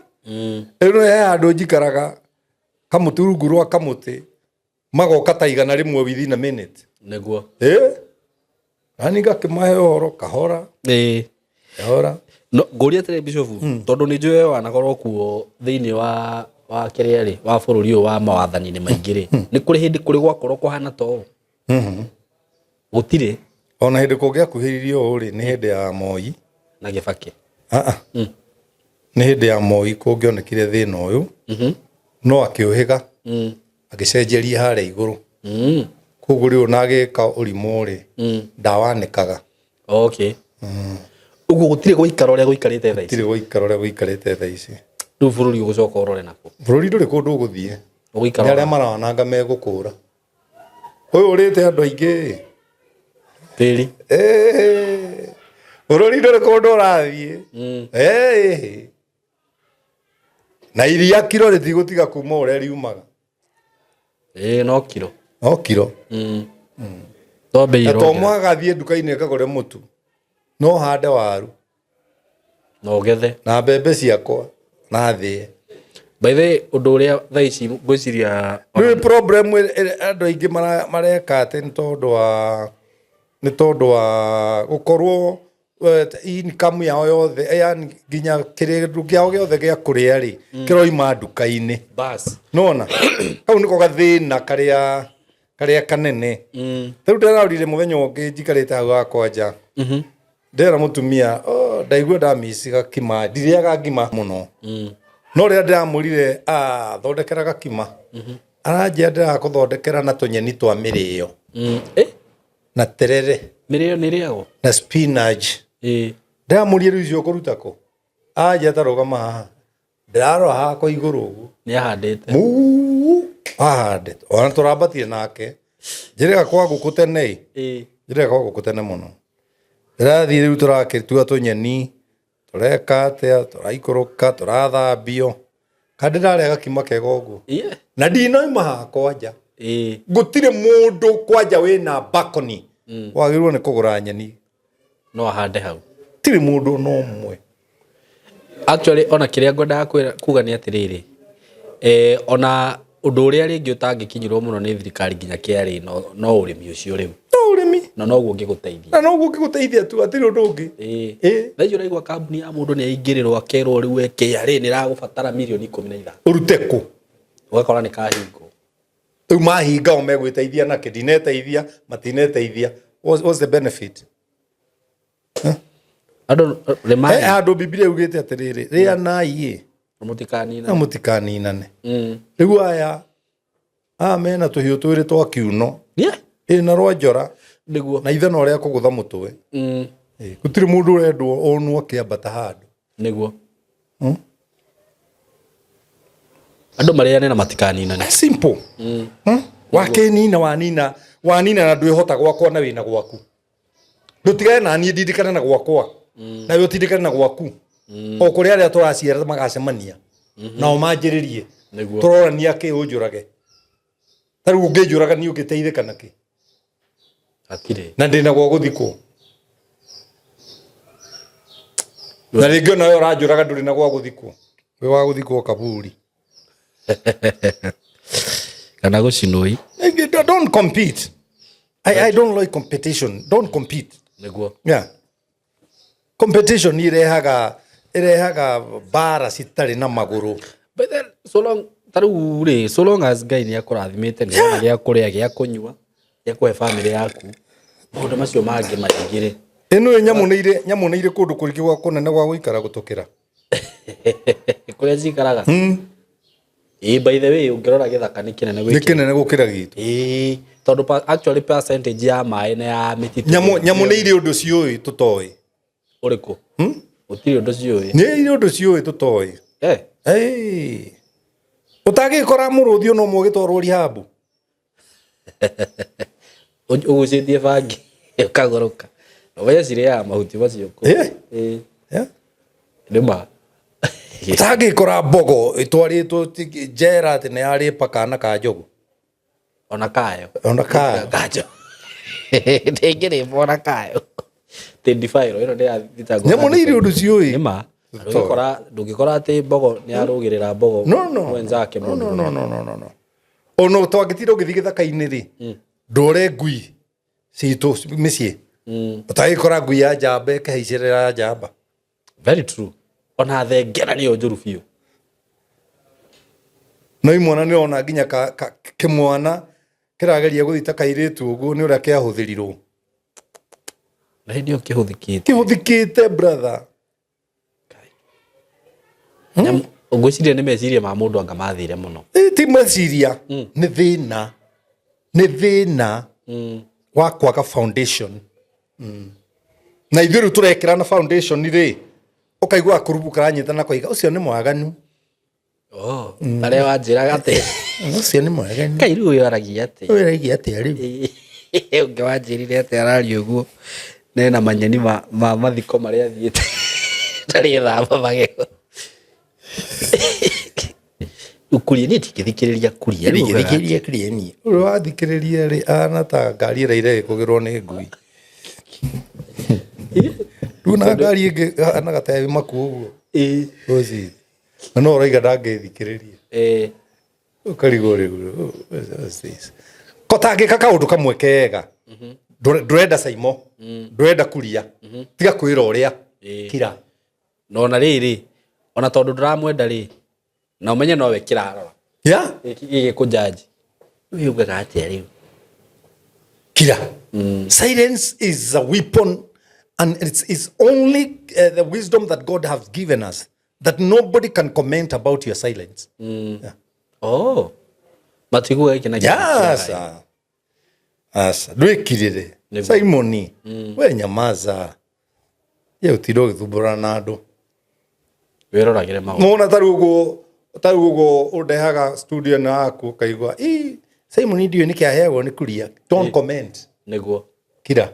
Rĩu he handũ njikaraga kamũtĩ, rungu rwa kamũtĩ, magoka ta 100 within a minute. Nĩguo. Ĩ, nani ngakĩmahe ũhoro kahora kahora. No ngũria atĩrĩ, Bishop, tondũ nĩ njũĩ we wanakorwo kuo thĩinĩ wa kĩrĩa rĩ, wa bũrũri ũyũ wa mawathani-inĩ maingĩ rĩ, nĩ kũrĩ hĩndĩ kũrĩ gwakorwo kũhana ta ũũ? Gũtirĩ. Ona hĩndĩ kũngĩakuhĩrĩirie ũũ rĩ, nĩ hĩndĩ ya Moi. Na Gĩbakĩ. Ah, ah. Nĩ hĩndĩ ya Moi kũngĩonekire thĩna ũyũ, no akĩũhĩga, agĩcenjeria harĩa igũrũ. Koguo rĩu ona agĩka ũrimũ rĩ, ndawanĩkaga. Okay, ũguo gũtirĩ gũikara ũrĩa gũikarĩte thaa ici. Gũtirĩ gũikara ũrĩa gũikarĩte thaa ici. Rĩu bũrũri ũgũcoka ũrore nakũ? Bũrũri ndũrĩ kũndũ ũgũthiĩ. Nĩ Ũgũikara arĩa marawananga megũkũra. Ũyũ ũrĩte andũ aingĩ. Tĩri. Ĩĩ, bũrũri ndũrĩ kũndũ ũrathiĩ. Ĩĩ. Na iria kiro rĩtigũtiga kuma ũrĩa riumaga. Ĩĩ, no kiro. No kiro. No mbei Na to irongerera. mũhaka thiĩ nduka-inĩ ngagũre mũtu, no hande waru Na ũgethe. Na mbembe ciakwa na thĩe. By the way, ũndũ ũrĩa thaa ici ngwĩciria Rĩu problem andũ aingĩ mareka atĩ nĩ tondũ wa gũkorwo income yao yothe, yani nginya kĩndũ kĩao gĩothe gĩa kũrĩa rĩ, kĩroima nduka-inĩ. Bas. Nona kau nĩko gathĩna karĩa kanene. Rĩu ndĩrarorire mũthenya ũngĩ njikarĩte hau hakwa nja, ndĩrera mũtumia, "Oh, ndaigua ndamici gakima, ndirĩaga ngima mũno." No rĩrĩa ndĩramwĩrire, "Ah, thondekera gakima," aranjĩra, "Ndĩrakũthondekera na tũnyeni twa mĩrĩo Eh? na terere." Mĩrĩo nĩ ĩrĩagwo? Na spinach. Ndĩramũria, "Rĩu icio ũkũruta kũ?" Anjĩra, "Ta rũgama haha." Ndĩrarora hakwa igũrũ ũguo. Nĩ ahandĩte. Muu ahande ona tũrambatire nake njĩrĩga kwa ngũkũ tene ĩ. Njĩrĩga kwa ngũkũ tene mũno. Ndĩrathiĩ rĩu, tũrakĩtua tũnyeni, tũreka atĩa, tũraikũrũka, tũrathambio, ka ndĩrarĩa gakima kega ũguo. Na ndinoima hakwa nja. Gũtirĩ mũndũ kwanja wĩna balcony wagĩrĩirwo nĩ kũgũra nyeni. No ahande hau. Tirĩ mũndũ ona ũmwe. Actually, ona kĩrĩa ngwendaga kuga nĩ atĩrĩrĩ, ona ũndũ ũrĩa rĩngĩ ũtangĩkinyĩrwo mũno nĩ thirikari nginya KRA no ũrĩmi ũcio rĩu. No ũrĩmi. Na noguo ũngĩgũteithia. Na noguo ũngĩgũteithia tu, hatirĩ ũndũ ũngĩ. Thaa ici ũraigua kambuni ya mũndũ nĩ aingĩrĩrwo, akerwo rĩu we KRA nĩ ĩragũbatara mirioni 15. Ũrute kũ? Ũgakora nĩ kahingwo. Rĩu mahinga o megwĩteithia nakĩ? Ndineteithia, matineteithia. What's the benefit? Andũ He rĩmai. Handũ Bibilia yugĩte atĩrĩrĩ, rĩanai ĩ Mũtikanina. Na mũtikaninane. Rĩu aya mena tũhiũ twĩrĩ twa kiuno ĩ na rwa njora na ithanwa rĩa kũgũtha mũtwe. Ĩ, gũtirĩ mũndũ ũrendwo onwo akĩambata handũ. Nĩguo. Andũ marĩane na matikaninane. Simple. Wakĩnina, wanina, wanina na ndwĩhota gwakwa na wĩna gwaku. Ndũtigane na niĩ ndindĩkane na gwakwa, nawe ũtindĩkane na gwaku, o kũrĩa arĩa tũraciara magacemania nao manjĩrĩrie. Tũrorania kĩ ũnjũrage? Ta rĩu ũngĩnjũraga niĩ ũngĩteithĩka nakĩ? Hatirĩ. Na ndĩna gwa gũthikwo, na rĩngĩ onawe ũranjũraga ndũrĩ na gwa gũthikwo, wĩ wa gũthikwo kaburi. Kana gũcinwo. Don't compete. I don't like competition. Don't compete. Yeah, competition irehaga mbara citarĩ na magũrũ. But then, so long ta rĩu rĩ, so long as Ngai nĩ akũrathimĩte, nĩ wona gĩa kũrĩa, gĩa kũnyua, gĩa kũhe bamĩrĩ yaku, maũndũ macio mangĩ maingĩ rĩ. Ĩno nyamũ nĩ irĩ kũndũ kũingĩ gwa kũnene gwa gũikara gũtũkĩra. Kũrĩa cikaraga. Ĩĩ, by the way, ũngĩrora gĩthaka nĩ kĩnene Nĩ gwĩkĩra. kĩnene gũkĩra gitũ. Ĩĩ, tondũ actually percentage ya maĩ na ya mĩtitũ. Nyamũ nĩ irĩ ũndũ ciũĩ tũtoĩ. Ũrĩkũ? Gũtirĩ ũndũ ciũĩ. Nĩ irĩ ũndũ ciũĩ tũtoĩ. Ĩĩ. Ũtangĩkora mũrũthi ona ũmwe ũgĩtwarwo rehab. Ũgucĩtie bangi ũkagũrũka. Ũmenye cirĩaga mahuti macio kũu. Ĩĩ. Nĩ ma. Ũtangĩkora mbogo ĩtwarĩtwo njera atĩ nĩ yarĩpa kana ka njogu. Ona kayo. Ona kayo. Kajo. Ndĩngĩrĩmwo ona kayo. Tĩ defile ĩno nĩ ya thitango. Nyamũ nĩ irĩ ũndũ ciũĩ. Nĩ ma. Ndũngĩkora atĩ mbogo nĩ yarũgĩrĩra mbogo No, no. mwenzake No, mũndũ. no, no, no, no, no, no. Ona twangĩtinda ũgĩthiĩ gĩthaka-inĩ rĩ, ndore ngui citũ mĩciĩ. Ũtangĩkora ngui ya njamba ĩkĩhaicĩrĩra njamba. Very true. Ona thengera nĩyo njũru biũ. No imwana nĩ ona nginya kĩmwana kĩrageria gũthiĩ ta kairĩtu ũguo nĩ ũrĩa kĩahũthĩrirwo. Na hĩndĩ ĩyo kĩhũthĩkĩte. Kĩhũthĩkĩte, brother. Ngwĩciria nĩ meciria ma mũndũ anga mathire mũno. Ĩ, ti meciria, nĩ thĩna, nĩ thĩna wa kwaga foundation. Na ithuĩ rĩu tũrekĩra na foundation rĩ, ũkaigua kũrubu karanyitana koiga ũcio nĩ mwaganu. Oh, arĩa wanjĩraga atĩ Ũcio nĩ mwaganu. Kai rĩu ũyũ aragia atĩ. Ũyũ aragia atĩa rĩu? Ũngĩ wanjĩrire atĩ araria ũguo nena manyeni ma mathiko marĩa athiĩte ndarĩ thamba magego. Kuria niĩ ndingĩthikĩrĩria kuria. Rĩu ugaga Ndingĩthikĩrĩria kuria niĩ. Ũrĩa wathikĩrĩria rĩ, ahana ta ngari ĩraire ĩkũgĩrwo nĩ ngui. Rĩu na ngari ĩngĩ ahanaga ta ĩmaku ũguo. Rũcinĩ. Na no ũraiga ndangĩthikĩrĩria. Ũkarigwo rĩu, oh, what's this? Ko tangĩka kaũndũ kamwe kega. Ndũrenda Saimo, ndũrenda kuria, tiga kwĩra ũrĩa. Kira. Na ona rĩrĩ, ona tondũ ndũramwenda rĩ, na ũmenye nowe kĩrarora. Gĩgĩkũjaji. Rĩu ugaga atĩa rĩu? Kira. Silence is a weapon, and it's only the wisdom that God has given us that nobody can comment about your silence. Yeah. Oh. Matiguaga gĩkĩ na gĩkĩ. Yes. Asa, ndwĩkirĩre. Simoni, we nyamaza. Ye ũtinde ũgĩthumbũrana na andũ. Wĩroragĩre maũndũ. Nona ta rĩu ũguo ũndehaga studio ĩno yaku ũkaigua, "Ĩ, Simon ndiũĩ nĩkĩ aheagwo nĩ kuria." Don't comment. Nĩguo. Kira.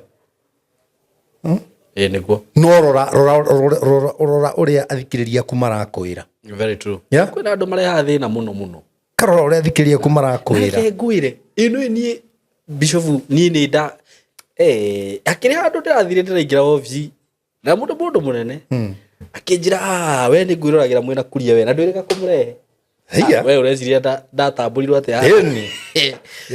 Ĩĩ nĩguo. No rora rora rora rora rora ũrĩa athikĩrĩria aku marakwĩra. Very true. Yeah? Kwĩna andũ marehaga thĩna mũno mũno. Karora ũrĩa athikĩrĩria aku marakwĩra. Reke ngwĩre, ĩno niĩ Bishop niĩ nĩ nda akĩrĩ handũ ndĩrathire ndĩraingĩra obici na mũndũ mũnene akĩnjĩra, "Ah, we nĩ ngwĩroragĩra mwĩna kuria we na ndwĩrĩga kũmũrehe." Haiya. Ah, we ũreciria ndatambũrirwo atĩa? Ĩni.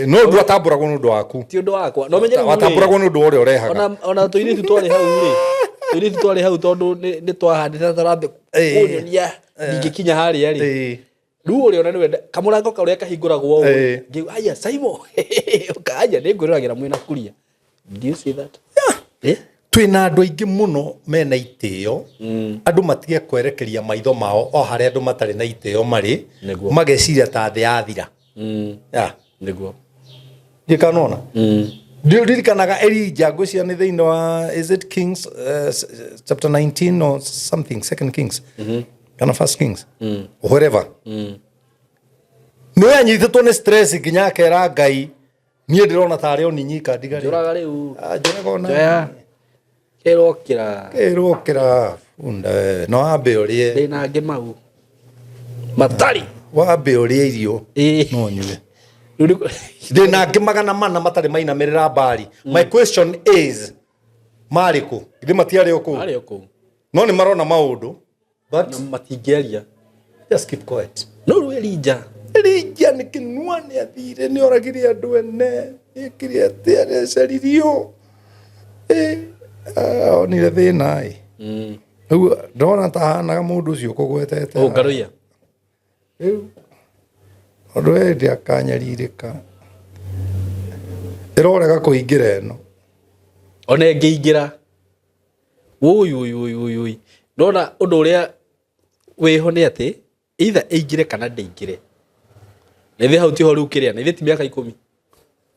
No ũndũ watambũragwo nĩ ũndũ waku. Ti ũndũ wakwa. Na ũmenye rĩu rĩ, Watambũragwo nĩ ũndũ wa ũrĩa ũrehaga. Ona tũirĩtu twarĩ hau rĩ, tũirĩtu twarĩ hau tondũ nĩ twahandĩte tarambe kũnyonia ndingĩkinya harĩa rĩ. Rĩu ũrĩa ona nĩwe kamũrango karĩa kahingũragwo ũũ. Ngĩigua, "Aya, Saimo." Ũka, "Aya, nĩ ngwĩroragĩra mwĩna kuria." Do you see that? Yeah. Twĩna andũ aingĩ mũno mena itĩo, andũ matige kwerekeria maitho mao o harĩa andũ matarĩ na itĩo marĩ, mageciria ta thĩ yathira. Yeah. Nĩguo. Ndikanona. Ndirikanaga Elijah ngwĩciria nĩ thĩinĩ wa, is it Kings chapter 19 or something, Second Kings kana First Kings, whatever. Nĩ anyitĩtwo nĩ stress nginya akera Ngai, niĩ ndĩrona tarĩ o ninyika ndigarĩ. Njũraga rĩu. Ah, njũraga ona. Njoya. Kĩrokĩra. Kĩrokĩra bunda we. No wambe ũrĩe. Ndĩna angĩ mau. Matarĩ. Wambe ũrĩe irio. No nyue. Ndĩna angĩ 400 matarĩ mainamĩrĩra mbari. My question is, marĩ kũ? Githĩ matiarĩ o kũu? Marĩ o kũu. No nĩ marona maũndũ. But na matingĩaria. Just keep quiet. No rĩu Elijah. Elijah nĩ kĩnua nĩ athire, nĩ oragire andũ ene, nĩ ekire atĩa, nĩ acaririo. Onire thĩna ĩ. Rĩu ndona ta ahanaga mũndũ ũcio ũkũgwetete. Oh, Ngaruiya. Rĩu ũndũ hĩndĩ akanyarirĩka ĩrorega kũingĩra ĩno. Ona ĩngĩingĩra, wũi wũi wũi wũi wũi, nona ũndũ ũrĩa wĩho nĩ atĩ either ĩingĩre kana ndĩingĩre. Na ithuĩ hau tiho rĩu kĩrĩa, na ithuĩ ti mĩaka 10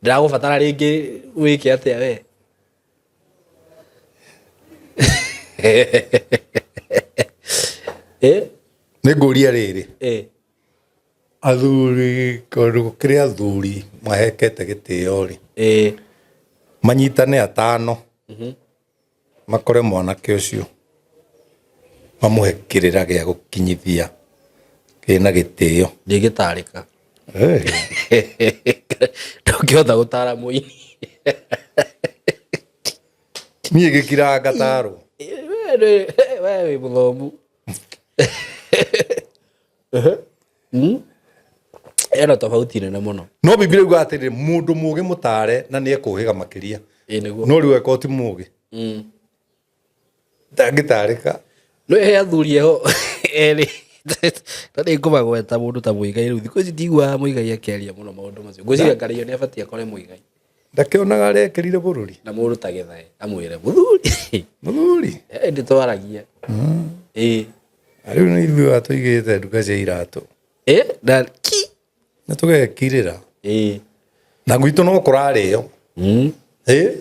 ndĩragũbatara rĩngĩ wĩke atĩa we. Eh? Nĩ ngũria rĩrĩ. Eh. Athuri kũndũ gũkĩrĩ athuri mahekete gĩtĩo rĩ. Eh. Manyitane atano. Makore mwanake ũcio mamũhe kĩrĩra gĩa gũkinyithia kĩna gĩtĩo. Ndingĩtarĩka. Ndũngĩhota gũtara mũini. Niĩ gĩkiraga ngatarwo. We wĩ mũthomu. Ena tofauti nene mũno. No Biblia yugaga atĩrĩrĩ, mũndũ mũũgĩ mũtaare na nĩ ekũũhĩga makĩria. Ĩĩ nĩguo. No rĩu angĩkorwo ti mũũgĩ, ndangĩtaarĩka. No he athuri eho erĩ na nĩ ngũmagweta mũndũ ta Muigai rĩu thikũ ici ndiguaga Muigai akĩaria mũno maũndũ macio. Ngwĩciria Ngario nĩ abatiĩ akore Muigai. Ndakĩonaga arekĩrire bũrũri. Na mũndũ ta Gĩthae amwĩre mũthuri. Mũthuri. Ĩndĩ twaragia. Ĩĩ. Rĩu nĩ ithuĩ atũigĩte nduka cia iratũ. Ĩ na ki. Na tũgekirĩra. Ĩĩ. Na gwitũ no kũrarĩo. Ĩ.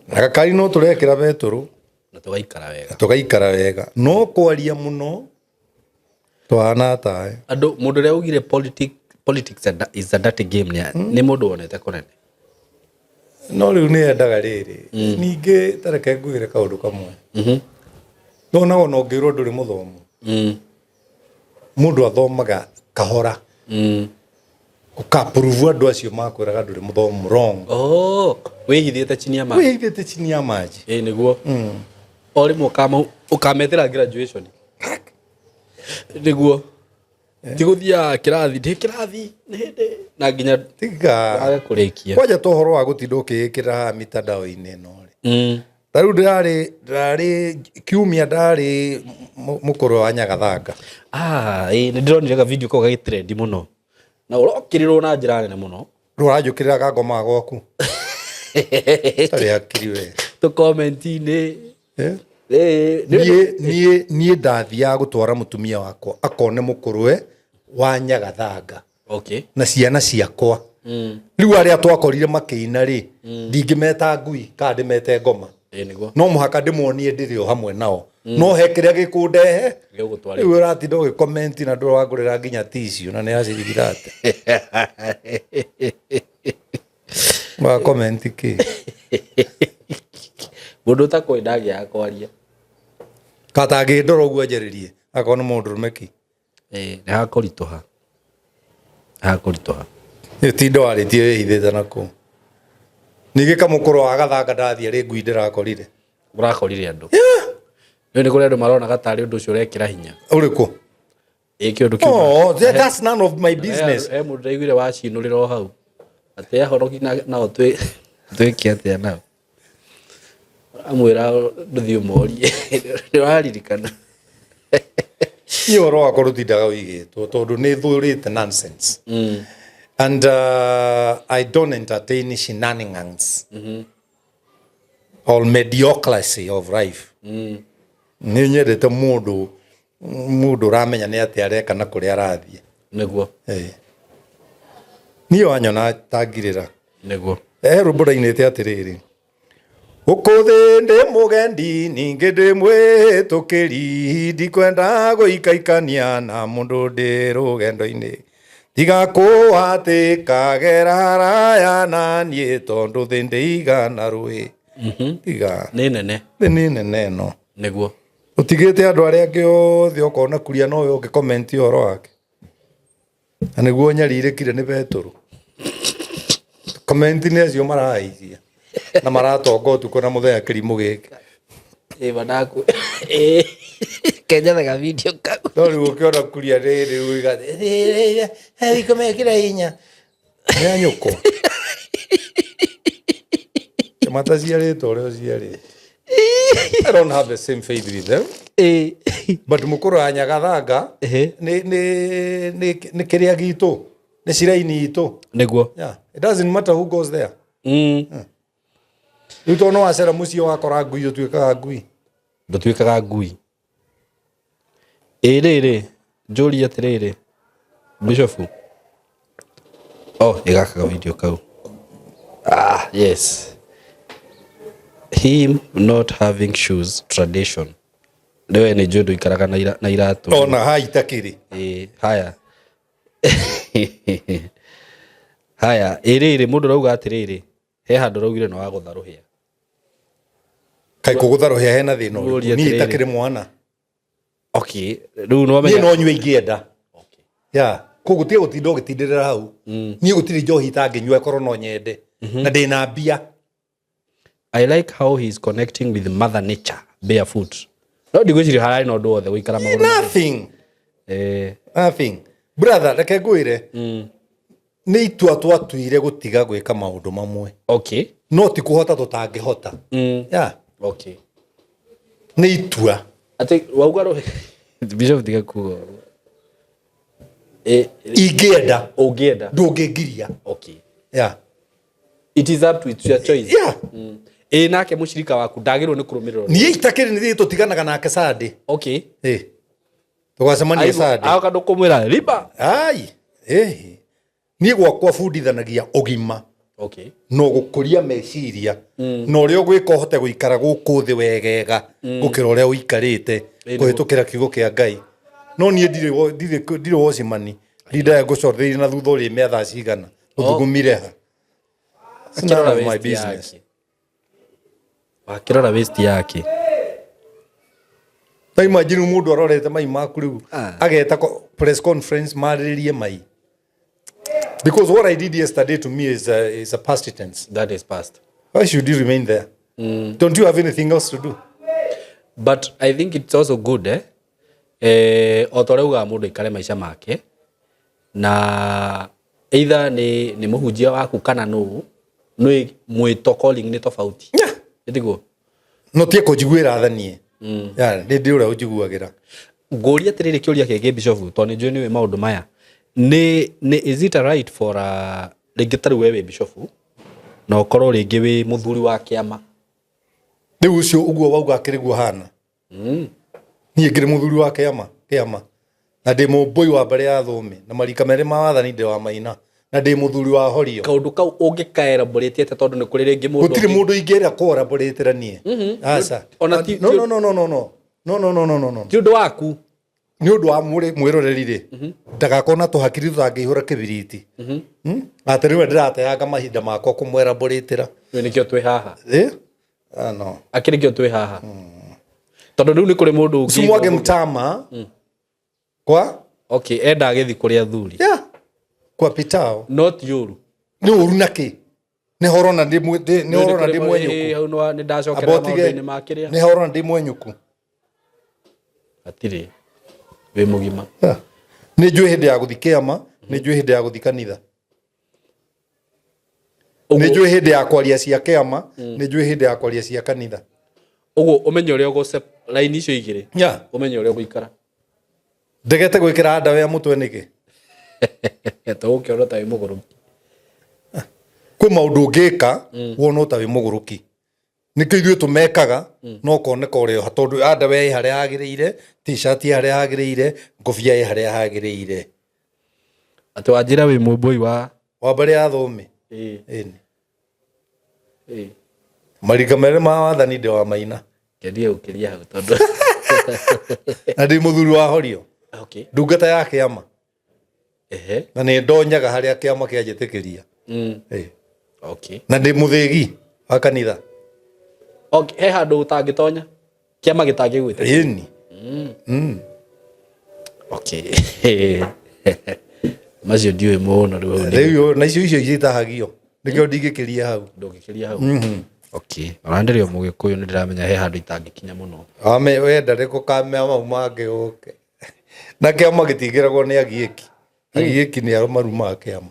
Na gakari no tũrekĩra betũrũ. Na tũgaikara wega. Na tũgaikara wega. No kwaria mũno twahana taĩ. Andũ mũndũ ũrĩa augire politics is a dirty game nĩ mũndũ wonete kũnene. No rĩu nĩ endaga rĩrĩ. Ningĩ ta reke ngwĩre kaũndũ kamwe. Nona ona ũngĩrwo ndũrĩ mũthomu. Mũndũ athomaga kahora. Ũkaprove andũ acio makwĩraga ndũrĩ mũthomu wrong. Oh, wĩhithĩte chini ya maji. Wĩhithĩte chini ya maji. Ĩĩ nĩguo. O rĩmwe ũkametĩra graduation. Nĩguo. Ti gũthiaga kĩrathi, ndĩ kĩrathi nĩ hĩndĩ na nginya Tiga. wage kũrĩkia. Kwanja ta ũhoro wa gũtinda ũkĩĩkĩra haha mitandao-inĩ ĩno rĩ. Ta rĩu ndĩrarĩ kiumia ndarĩ mũkũrũ wa Nyagathanga. Ah, ĩĩ nĩ ndĩronire ga video kau gagĩtrendi mũno. Na ũrokĩrĩrwo na njĩra nene mũno. Rĩu ũranjũkĩrĩra kangomaga gwaku. Ũtarĩ hakiri we. Tũ comment-inĩ. Eh? Ĩĩ, Niĩ ndathiaga gũtwara mũtumia wakwa akone mũkũrũwe wa Nyagathanga. Okay. Na ciana ciakwa. Rĩu arĩa twakorire makĩina rĩ, ndingĩmeta ngui kana ndĩmete ngoma. Ĩĩ nĩguo. No mũhaka ndĩmonie ndĩrĩ o hamwe nao. No he kĩrĩa gĩkũndehe. Gĩgũtwarĩte. Rĩu ũratinda ũgĩcomment na ndũrĩ wangũrĩra nginya tissue na nĩ ya ciringi thate. Wa comment kĩ? Mũndũ ũtakũĩ ndangĩaga kwaria. Katangĩndora ũguo anjarĩrie akorwo nĩ mũndũrũme ki. Ĩĩ nĩ hakũritũha. Hakũritũha. Nĩ ũtinda warĩtie wĩhithĩte na kũu. Ningĩ kamũkũrũ wa Gathanga ndathiĩ arĩ ngui ndĩrakorire. Ũrakorire andũ. Rĩu nĩ kũrĩ andũ maronaga tarĩ ũndũ ũcio ũrekĩra hinya. Ũrĩkũ? Ĩĩ kĩũndũ kĩu. Oh, that's none of my business. He mũndũ ndaiguire wacinũrĩra o hau. Atĩ ahonoki nao twĩke atĩa nao. Amwĩra ndũthiĩ ũmorie. Nĩũraririkana. Niĩ ũhoro wakwa ndũtindaga ũigĩtwo tondũ nĩ thũrĩte nonsense. And I don't entertain shenanigans. Or mediocrity of life. Nĩ nyendete mũndũ ũramenya nĩ atĩa areka na kũrĩa arathiĩ. Nĩguo. Niĩ wanyona tangirĩra. Nĩguo. He rwĩmbo ndainĩte atĩrĩrĩ. Gũkũ thĩ ndĩ mũgendi ningĩ ndĩ mwĩtũkĩri ndikwenda gũikaikania na mũndũ ndĩ rũgendo-inĩ. Tiga kũhatĩka gera haraya na niĩ tondũ thĩ ndĩigana rũĩ. Tiga. Nĩ nene. Thĩ nĩ nene ĩno. Nĩguo. Ũtigĩte andũ arĩa angĩ othe ũkona kuria nowe ũngĩ comment ũhoro wake. Na nĩguo nyarirĩkire nĩ betũrũ. Comment nĩ acio marahaicia. Na maratonga ũtukũ na mũthenya kĩrimũ gĩkĩ. Ĩĩ manaku. Ĩĩ. Kenjethaga video kau. No rĩu ũkĩona kuria rĩrĩ ũiga kũmekĩra hinya. Nĩ a nyũkwa. Mataciarĩtwo ũrĩa ũciarĩtwo. I don't have the same faith with them. But mukuru wa Nyagathanga nĩ kĩrĩa gitũ, nĩ ciraini itũ. Nĩguo. Yeah. It doesn't matter who goes there. Rĩu tondũ no wacera mũciĩ wakora ngui ũtuĩkaga ngui. Ndũtuĩkaga ngui. Ĩ rĩrĩ, njũrie atĩrĩrĩ, Bishop. Oh, ĩgakaga video kau. Ah, yes. Him not having shoes tradition. Nĩwe nĩ njũĩ ndũikaraga na iratũ. Ona ha itakĩrĩ. Ĩ, haya. Haya, ĩ rĩrĩ, mũndũ arauga atĩrĩrĩ, he handũ ũraugire nĩ wagũtha rũhĩa. Kaĩ kũgũtha rũhĩa hena thĩna ũrĩkũ? Ngũrie Niĩ atĩrĩrĩ. itakĩrĩ mwana. Okay, rĩu nĩ Niĩ wamenya. no nyue ingĩenda. Okay. Yeah. Koguo tiga gũtinda ũgĩtindĩrĩra hau. Niĩ gũtirĩ njohi itangĩnyua ĩkorwo no nyende. Na ndĩna mbia. I like how he is connecting with mother nature barefoot. No ndigwĩciria hararĩ na ũndũ wothe gũikara magũrũ. Nothing. Nothing. Brother, reke ngwĩre. Nĩ itua twatuire gũtiga gwĩka maũndũ mamwe. Okay. No ti kũhota tũtangĩhota. Yeah. Okay. Nĩ itua. Atĩ wauga rũhĩa. Bishop tiga kuga ũguo. Ingĩenda. Ũngĩenda. Ndũngĩngiria. Okay. Yeah. It is up to it's your choice. Yeah. Ĩ nake mũcirika waku ndagĩrĩirwo nĩ kũrũmĩrĩra. Niĩ itakĩrĩ nĩ tũtiganaga nake Sunday. Okay. Tũgacemania Sunday. Agoka ndũkũmwĩra riba. Ai. Niĩ gwakwa bundithanagia ũgima. Okay. No gũkũria meciria. Na ũrĩa ũgwĩka ũhote gũikara gũkũ thĩ wegega gũkĩra ũrĩa ũikarĩte kũhĩtũkĩra kiugo kĩa Ngai. No niĩ ndirĩ wocimani. Ndindaga ngũcoreire na thutha ũrĩme thaa cigana. Ũthugumire ha. It's none of my business. Wakĩrora waist yake. Ta imagine mũndũ arorete mai maku rĩu ageta press conference marĩrĩrie mai. Because what I did yesterday to me is a past tense. That is past. Why should you remain there? Don't you have anything else to do? But I think it's also good, eh? O ta ũrĩa ugaga mũndũ aikare maica make na either nĩ mũhunjia waku kana nũ nĩ mwĩto calling nĩ tofauti. Yeah. Ĩtiguo? No tie kũnjiguĩra tha niĩ. Yeah, nĩ ndĩ ũrĩa ũnjiguagĩra. Ngũria atĩrĩrĩ kĩũria kĩngĩ Bishop, tondũ nĩ njũĩ nĩ ũĩ maũndũ maya. Nĩ is it a right for a, rĩngĩ ta rĩu we wĩ Bishop na ũkorwo rĩngĩ wĩ mũthuri wa kĩama? Rĩu ũcio ũguo wauga akĩrĩ guo hana. Niĩ ngĩrĩ mũthuri wa kĩama. Na ndĩ mũmbũi wa mbarĩ ya Thũũmĩ na marika merĩ ma wathani ndĩ wa Maina na ndĩ mũthuri wa Horio. Kaũndũ kau ũngĩkaelaborate atĩa tondũ nĩ kũrĩ rĩngĩ mũndũ Gũtirĩ mũndũ ingĩenda kũelaboratĩra niĩ. Aca. Ona ti- No, no, no, no, no, no. No, no, no, no, no, no. Ti ũndũ waku. Nĩ ũndũ wa mwĩroreri rĩ, ndagakorwo na tũhakiri tũtangĩihũra kĩbiriti. Atĩ rĩu ndĩrateanga mahinda makwa kũmwelaboratĩra. Rĩu nĩkĩo twĩ haha. Ah, no. Akĩrĩ kĩo twĩ haha. Tondũ rĩu nĩ kũrĩ mũndũ ũngĩ. Usimwage mtama. Kwa? Okay, enda agĩthiĩ kũrĩ athuri. Yeah. Kwa pitao. No ti ũru. Nĩ ũru na kĩ? Nĩ horona ndĩ nĩ horona ndĩ mwenyũku. Hau nĩ ndacokera maũndũ-inĩ ma kĩrĩa. Nĩ horona ndĩ mwenyũku. Hatirĩ. Wĩ mũgima. Yeah. Nĩ njũĩ hĩndĩ ya gũthiĩ kĩama, nĩ njũĩ hĩndĩ ya gũthiĩ kanitha. Nĩ njũĩ hĩndĩ ya kwaria cia kĩama, nĩ njũĩ hĩndĩ ya kwaria cia kanitha. Ũguo ũmenye ũrĩa ũgũ line icio igĩrĩ. Yeah. Ũmenye ũrĩa ũgũikara. Ndegete gwĩkĩra ndawa ya mũtwe nĩkĩ? Tũgũkĩona ta wĩ mũgũrũki. Kwĩ maũndũ ũngĩka wonwo ta wĩ mũgũrũki. Nĩkĩo ithuĩ tũmekaga no koneka ũrĩ oha tondũ underwear ĩ harĩa hagĩrĩire, t-shirt ĩ harĩa hagĩrĩire, ngobia ĩ harĩa hagĩrĩire. Atĩ wanjĩra wĩ mũmbũi wa Wa mbarĩ ya Thũũmĩ. Ĩni. Marika merĩ ma wathani ndĩ wa Maina. Ngerie gũkĩria hau tondũ. Na ndĩ mũthuri wa Horio. Okay. Ndungata ya kĩama. Na nĩ ndonyaga harĩa kĩama kĩanjĩtĩkĩria. Okay. Na ndĩ mũthĩgi wa kanitha. Okay, he handũ ũtangĩtonya? Kĩama gĩtangĩgwĩtĩkĩria? Ĩni. Okay. Macio ndiũĩ mũno rĩu. Rĩu na icio icio itahagio. Nĩkĩo ndingĩkĩria hau. Ndũngĩkĩria hau. Okay. Ona ndĩrĩ o mũgĩkũyũ nĩ ndĩramenya he handũ itangĩkinya mũno. Ame wenda rĩkũ kamea mau mangĩ ũke. Na kĩama gĩtingĩragwo nĩ agiĩki. Agiĩki nĩ arĩa marumaga kĩama.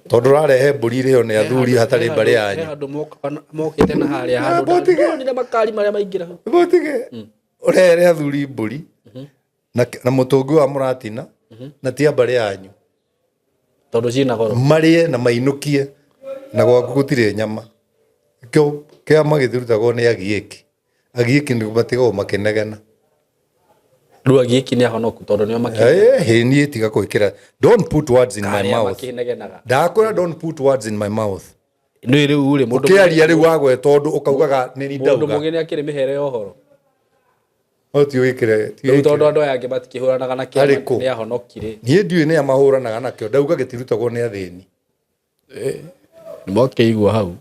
Tondũ ũrarehe mbũri ĩrĩo nĩ athuri hatarĩ mbarĩ He yanyu. handũ mokĩte na harĩa handũ Mũtige. ndonire makari marĩa maingĩra hau. Mũtige. Ũrehere athuri mbũri na mũtũngi wa mũratina na ti a mbarĩ yanyu. Tondũ ciĩna goro. Marĩe na mainũkie na gwaku gũtirĩ nyama. Kĩo kĩama gĩtirutagwo nĩ agiĩki. Agiĩki nĩ matigagwo makĩnegena. Rĩu agiĩki nĩ ahonoku tondũ nĩo Ĩ niĩ tiga gwĩkĩra. Don't put words in my arĩa mouth. makĩnegenaga. Ndakwĩra don't put words in my mouth. Nĩ rĩu rĩ mũndũ Ũkĩaria rĩu wagweta ũndũ ũkaugaga nĩ ni mũndũ ndauga. mũgĩ nĩ akĩrĩ mĩhere ya ũhoro. No ti wĩkĩre. Ti Rĩu tondũ wĩkĩre. andũ aya angĩ matikĩhũranaga na kĩama Arĩkũ? nĩ ahonoki rĩ. Niĩ ndiũĩ nĩa mahũranaga nakĩo. Ndauga gĩtirutagwo nĩ athĩni. Nĩ mokĩigua hau.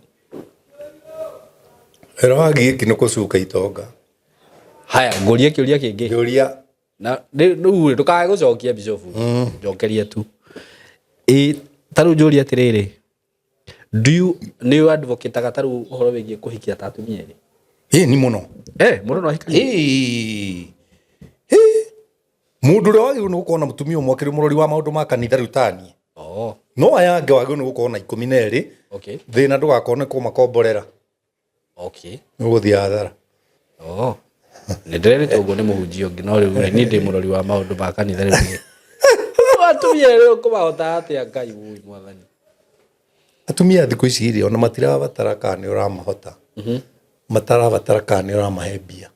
Wĩra wa agiĩki nĩ kũcuka itonga. Haya ngũrie kĩũria kĩngĩ. Ngĩũria Na rĩu rĩ ndũkae gũcokia bishofu. Njokerie tu. Ĩ ta rĩu njũrie atĩrĩrĩ. Do you nĩ advocate-aga ta rĩu ũhoro wĩgiĩ kũhikia ta atumia erĩ? ĩ ni mũno. Eh, mũndũ no ahikanie. Ĩ. Ĩ. Mũndũ ũrĩa wagĩrĩirwo nĩ gũkorwo na mũtumia ũmwe akĩrĩ mũrori wa maũndũ ma kanitha rĩu ta niĩ. Oh, No aya angĩ wagĩrĩirwo nĩ gũkorwo na 12. okay. Thĩna ndũgakorwo nĩ kũmakomborera. Okay. Nĩ ũgũthiĩ hathara. Oh. Nĩ ndĩrerĩtwo ũguo nĩ mũhunjia ũngĩ no rĩu rĩ, niĩ ndĩ mũrori wa maũndũ ma kanitha rĩu. Rĩ. Atumia erĩ ũkũmahota atĩa Ngai wui mwathani. Atumia thikũ ici rĩ ona matirabatara kana nĩ ũramahota. Matarabatara kana nĩ ũramahe mbia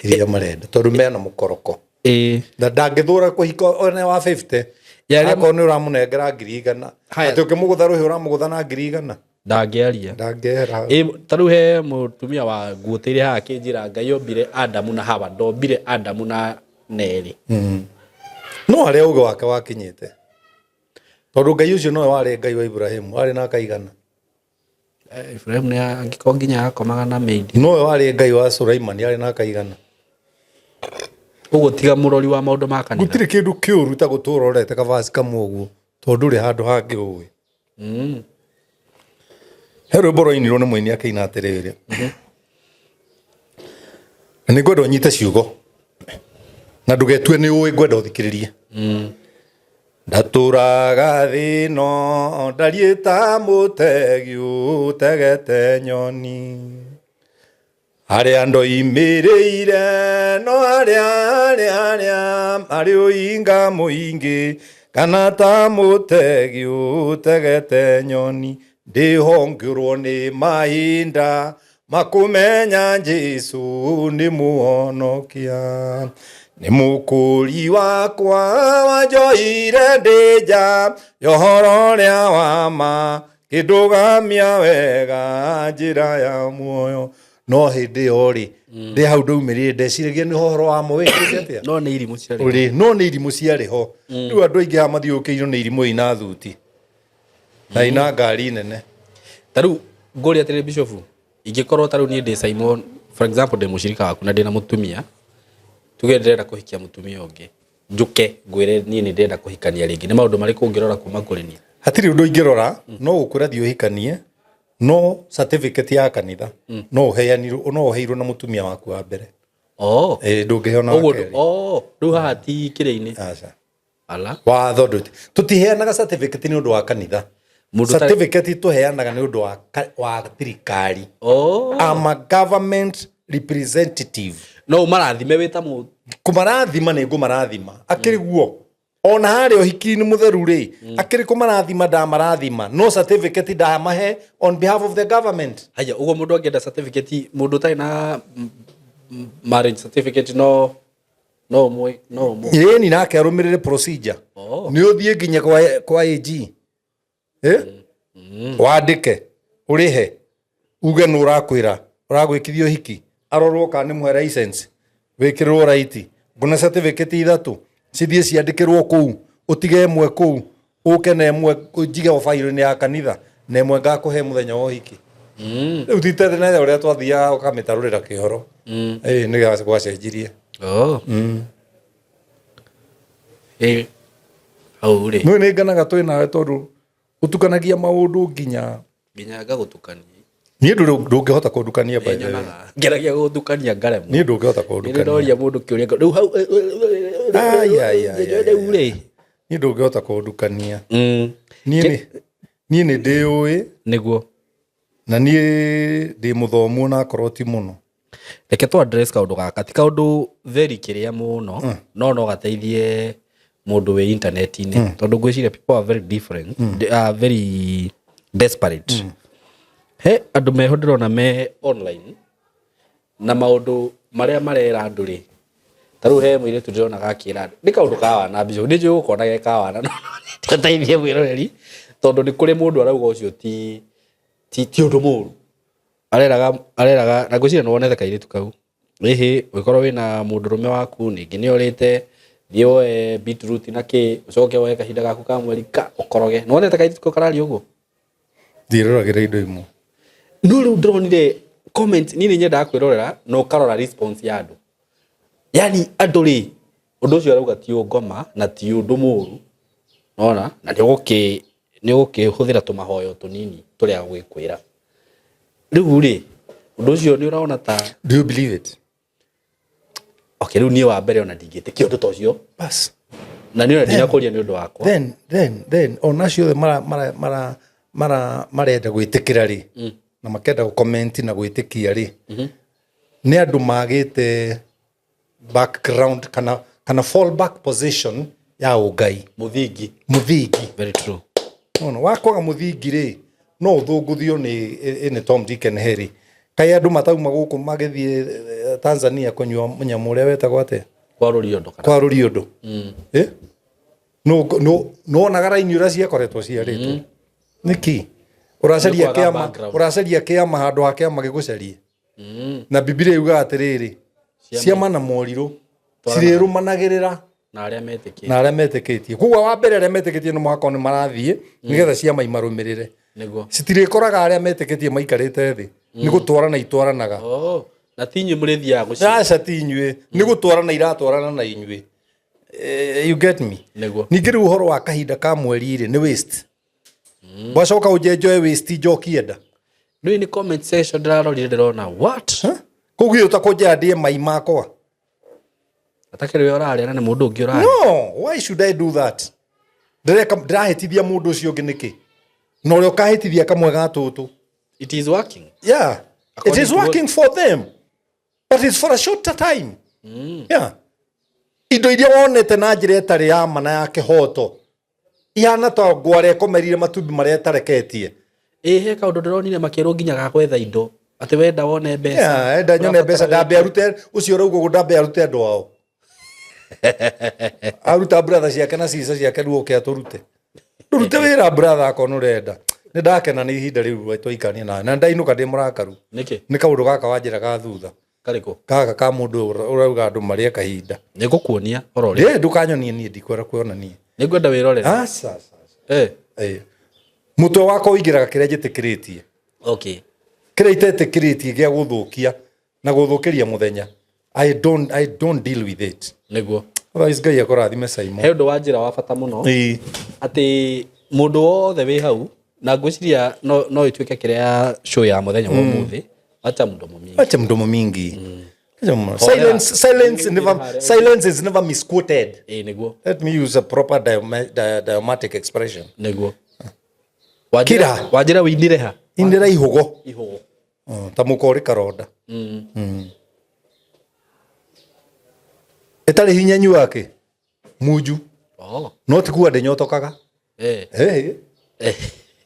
iria marenda tondũ mena mũkoroko. Ĩ Na ndangĩthũra kũhika ona wa 50. Ya, arĩa- Akorwo nĩ ũramũnengera 100,000. Haya. Atĩ ũkĩmũgũtha rũhĩ ũramũgũtha na 100,000. Ndangĩaria. Ndangĩehera hau. Ĩ ta rĩu he mũtumia wa nguotĩire haha akĩnjĩra Ngai ombire Adamu na Hawa ndombire Adamu na Nerĩ. No harĩa ũgĩ wake wakinyĩte. Tondũ Ngai ũcio nowe warĩ Ngai wa Ibrahimu, arĩ na akaigana. Ibrahimu nĩ angĩkorwo nginya akomaga na maid. Nowe warĩ Ngai wa Sulaimani, arĩ na akaigana. Ũguo tiga mũrori wa maũndũ ma kanitha. Gũtirĩ kĩndũ kĩũru ta gũtũra ũrorete kabaci kamwe ũguo tondũ ndũrĩ handũ hangĩ ũĩ. He rwĩmbo rwainirwo nĩ mũini akĩina atĩrĩrĩ. Na nĩ ngwenda ũnyite ciugo na ndũgetue nĩ ũĩ, ngwenda ũthikĩrĩrie. Ndatũraga thĩ ĩno ndariĩ ta mũtegi ũtegete nyoni. Harĩa ndoimĩrĩire no harĩa harĩa harĩa harĩ ũinga mũingĩ kana ta mũtegi ũtegete nyoni ndĩhongĩrwo nĩ mahinda makũmenya Jesũ nĩ mũhonokia. Nĩ mũkũri wakwa wanjoire ndĩ nja ya ũhoro ũrĩa wa ma kĩndũgamia wega njĩra ya muoyo. No hĩndĩ ĩyo rĩ ndĩ hau ndaumĩrire ndeciragia nĩ ũhoro wa ma wĩkĩte atĩa. No nĩ irimũ ciarĩ. Ũrĩ no nĩ irimũ ciarĩ ho. Rĩu andũ aingĩ haha mathiũrũrũkĩirio nĩ irimũ ina thuti na ina ngari nene. Ta rĩu ngũria atĩrĩrĩ bishofu, ingĩkorwo ta rĩu niĩ ndĩ Simon, for example ndĩ mũcirika waku na ndĩna mũtumia, tuge ndĩrenda kũhikia mũtumia ũngĩ, njũke ngwĩre niĩ nĩ ndĩrenda kũhikania rĩngĩ, nĩ maũndũ marĩkũ ũngĩrora kuma kũrĩ niĩ? Hatirĩ ũndũ ingĩrora, no gũkwĩra thiĩ ũhikanie, no certificate ya kanitha no ũheanirwo, no ũheirwo na mũtumia waku wa mbere. Oh. Ĩ ndũngĩheo na wa Ũguo kerĩ. oh, rĩu haha ti kĩrĩa-inĩ. Aca. Ala. Watho ndũti. Tũtiheanaga certificate nĩ ũndũ wa kanitha. Mũndũ ũtarĩ- Certificate tũheanaga nĩ ũndũ wa thirikari. Oh. I'm a government representative. No ũmarathime wĩ ta mũndũ. Kũmarathima nĩ ngũmarathima. Akĩrĩ guo. Ona harĩa ũhiki-inĩ mũtheru rĩ, akĩrĩ kũmarathima ndamarathima. No certificate ndamahe on behalf of the government. Haya, ũguo mũndũ angĩenda certificate, mũndũ ũtarĩ na marriage certificate no no ũmwe no ũmwe. Ĩni nake arũmĩrĩre procedure. Oh. Nĩ ũthiĩ nginya kwa AG. Wandĩke, ũrĩhe, uge nũ ũrakwĩra, ũragwĩkithia ũhiki, arorwo kana nĩ mũhe license, wĩkĩrĩrwo right, ngũne certificate ithatũ, cithiĩ ciandĩkĩrwo kũu, ũtige ĩmwe kũu, ũke na ĩmwe njige bairo-inĩ ya kanitha, na ĩmwe ngakũhe mũthenya wa ũhiki. Rĩu ti tene ũrĩa twathiaga ũkamĩtarũrĩra kĩoro. Ĩĩ nĩ gwacenjirie. Oh. Ĩ hau rĩ. Nĩ nĩ nganaga twĩ nawe tondũ ũtukanagia maũndũ nginya Nginya ngagũtukania. Niĩ ndũngĩhota kũndukania by the way. Nyonaga. Ngeragia gũgũtukania ngaremwo. Niĩ ndũngĩhota Nĩ kũndukania. ndoria mũndũ kĩũria rĩu hau Ai, ai, ai, ai, rĩu rĩ. Niĩ ndũngĩhota kũndukania. Niĩ nĩ Niĩ nĩ ndĩũĩ. Nĩguo. Na niĩ ndĩ mũthomu onakorwo ti mũno. Reke tũ address kaũndũ gaka, ti kaũndũ very kĩrĩa mũno, no no gateithie mũndũ wĩ internet-inĩ, tondũ ngwĩciria people are very different, they are very desperate. He andũ meho ndĩrona me online na maũndũ marĩa marera andũ rĩ, ta rĩu he mũirĩtu ndĩronaga akĩra andũ, nĩ kaũndũ ka wana mbica, nĩ njũĩ gũkona ge ka wana, no gateithie mwĩroreri, tondũ nĩ kũrĩ mũndũ arauga ũcio ti ti ti ũndũ mũru. Areraga areraga na ngwĩciria nĩ wonete kairĩtu kau, ĩhĩ ũngĩkorwo wĩna mũndũrũme waku ningĩ nĩ orĩte, thiĩ woe beetroot na kĩ, ũcoke woe kahinda gaku ka mweri ka ũkoroge. Nĩ wonete kairĩtu kau kararia ũguo? Ndiĩroragĩra indo imwe. No rĩu ndĩronire comment, niĩ nĩ nyendaga kwĩrorera na ũkarora response ya andũ. Yani andũ rĩ, ũndũ ũcio arauga ti ũngoma na ti ũndũ mũru, nona na nĩ ũgũkĩ nĩ ũgũkĩhũthĩra tũmahoyo tũnini tũrĩa agũgĩkwĩra. Rĩu rĩ, ũndũ ũcio nĩ ũraona ta Do you believe it? Okay, rĩu niĩ wa mbere ona ndingĩtĩkia ũndũ ta ũcio. Bas. Na niĩ ona ndinakũria nĩ ũndũ wakwa. Then ona acio othe mara mara mara mara marenda gwĩtĩkĩra rĩ, na makenda gũcomment na gwĩtĩkia rĩ, nĩ andũ magĩte background kana fallback position ya ũngai. Mũthingi. Mũthingi. Very true. Nona wakwaga mũthingi rĩ, no ũthũngũthio nĩ Tom, Dick and Harry. Kaĩ andũ matauma gũkũ magĩthiĩ Tanzania kũnyua mũnyamũ ũrĩa wetagwo atĩa? Kwa rũriondo kana? Kwa rũriondo. Eh? No no nĩwonaga raini ũrĩa ciakoretwo ciarĩtwo. Nĩkĩ? Ũracaria Nĩ kwaga kĩama, background. Ũracaria kĩama handũ ha kĩama gĩgũcarie. Na Bibilia yugaga atĩrĩrĩ, Ciama- ciama na morirũ Twaranaga. cirĩrũmanagĩrĩra Na arĩa metĩkĩtie. Na arĩa metĩkĩtie. Koguo wa mbere arĩa metĩkĩtie nĩ mũhaka nĩ marathiĩ nĩgetha ciama imarũmĩrĩre. Nĩguo. Citirĩkoraga arĩa metĩkĩtie maikarĩte thĩ, nĩ gũtwarana itwaranaga. Oh, na ti inyuĩ mũrĩthiaga gũciĩ. Aca, ti inyuĩ, nĩ gũtwarana iratwarana na inyuĩ. You get me? Nĩguo. Ningĩ rĩu ũhoro wa kahinda ka mweri rĩ, nĩ waste. Wacoka ũnjenjoe waste njokie nda. Nĩ nĩ comment section ndĩrarorire ndĩrona what? Koguo ũyũ ta kũnjĩra ndĩe mai makwa. Atakĩrĩ we ũrarĩa na nĩ mũndũ ũngĩ ũrarĩa. No, why should I do that? Ndĩreka ndĩrahĩtithia mũndũ ũcio ũngĩ nĩkĩ? Na ũrĩa ũkahĩtithia kamwe ga tũtũ. It is working. Yeah. It According is to what- working for them. But it's for a shorter time. Yeah. Indo iria wonete na njĩra ĩtarĩ ya ma na ya kĩhoto ihana ta ngware ĩkomerire matumbĩ marĩa ĩtareketie. Ĩ he kaũndũ ndĩronire makĩrwo nginya ga gwetha indo atĩ wenda wone mbeca. Yeah, enda nyone mbeca ndambe arute ũcio ũrauga ũguo, ndambe arute andũ ao, aruta brother ciake na cica ciake, rĩu oke atũrute, ndũrute wĩra brother akorwo nĩ ũrenda. Nĩ ndakena nĩ ihinda rĩu twaikania nawe na ndainũka ndĩ mũrakaru. Nĩkĩ? Nĩ kaũndũ gaka wanjĩra ga thutha. Karĩkũ? Gaka ka mũndũ ũrauga andũ marĩe kahinda. Nĩ ngũkuonia oro rĩ. Ĩ, ndũkanyonie, niĩ ndikwenda kuonania. Nĩ ngwenda wĩrorere. Aca, aca. Eh. Ĩ. Mũtwe wakwa ũingĩraga kĩrĩa njĩtĩkĩrĩtie. Kĩrĩa itetĩkĩrĩtie gĩa gũthũkia na gũthũkĩria mũthenya, I don't deal with it. Nĩguo. Otherwise Ngai akũrathime, Simon. He ũndũ wa njĩra wa bata mũno, Ĩ. Atĩ mũndũ wothe wĩ hau na ngwĩciria no ĩtuĩke kĩrĩa ya show ya mũthenya wa ũmũthĩ, acha mdomo mingi. Acha mdomo mingi. Acha mdomo. Silence is never misquoted. Ĩ nĩguo. Let me use a proper idiomatic expression. Nĩguo. Kira. Wanjĩra wĩinĩre ha? Inĩra ihũgo. Ihũgo. Ta mũkori karonda. Ĩtarĩ hinya nyuake munju. Oh. No ti kuga ndĩnyotokaga. Eh. Eh.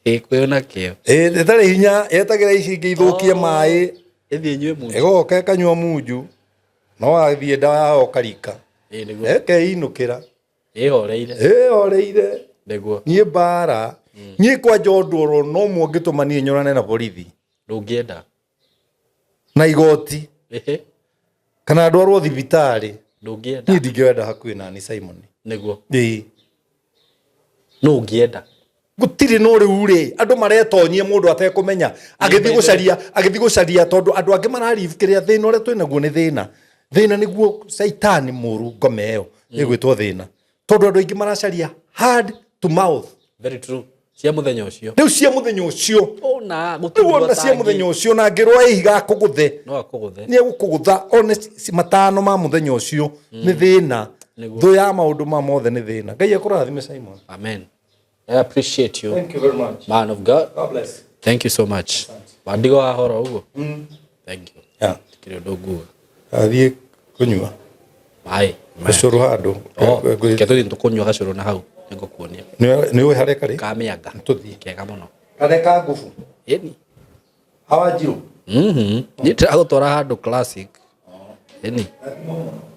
Ĩ kwĩona kĩo. Ĩtarĩ hinya yetagĩra ici ingĩ ithũkie maĩ. Ĩthiĩ inyue munju. Ĩgoka ĩkanyua munju, no wathiĩ ndawa yao karika. Ĩ nĩguo. Ĩkeinũkĩra. Ĩhoreire. Ĩhoreire. Nĩguo. Niĩ mbara, niĩ kwanja ũndũ oro no ũmwe ũngĩtũma niĩ nyonane na borithi Ndũngĩenda. Na igoti Ĩhĩ. Kana ndwarwo thibitarĩ. Ndũngĩenda. Niĩ ndingĩwenda hakuhĩ nani, Simon. Nĩguo. Ĩĩ. No ũngĩenda. Gũtirĩ, no rĩu rĩ, andũ maretonyia mũndũ atekũmenya agĩthiĩ gũcaria, agĩthiĩ gũcaria, tondũ andũ angĩ mararive kĩrĩa thĩna ũrĩa twĩnaguo nĩ thĩna, thĩna nĩguo caitani mũru, ngome ĩyo ĩgwĩtwo thĩna, tondũ andũ aingĩ maracaria hand to mouth. Very true. Cia mũthenya ũcio. Rĩu cia mũthenya ũcio. Ona Rĩu ona cia mũthenya ũcio, na ngĩrwo ihiga akũgũthe. No akũgũthe. Nĩ egũkũgũtha one matano ma mũthenya ũcio nĩ thĩna. Nĩguo. Thũ ya maũndũ ma mothe nĩ thĩna. Ngai akũrathime, Simon. Amen. I appreciate you. Thank you very much. Man of God. God bless. Thank you so much. Wandigo wahoro ũguo. Thank you. Yeah. Kĩrĩ ũndũ nguga. Athiĩ kũnyua Maĩ. gacũrũ handũ. Oh, reke tũthiĩ tũkũnyua gacũrũ na hau nĩngũkuonia. Nĩ ũĩ harĩa karĩ? Ka mĩanga. Tũthiĩ. Kega mũno. Karĩa ka ngubu. Ĩni. Hawa njirũ. Niĩ ndĩragũtwara handũ classic. Ĩni.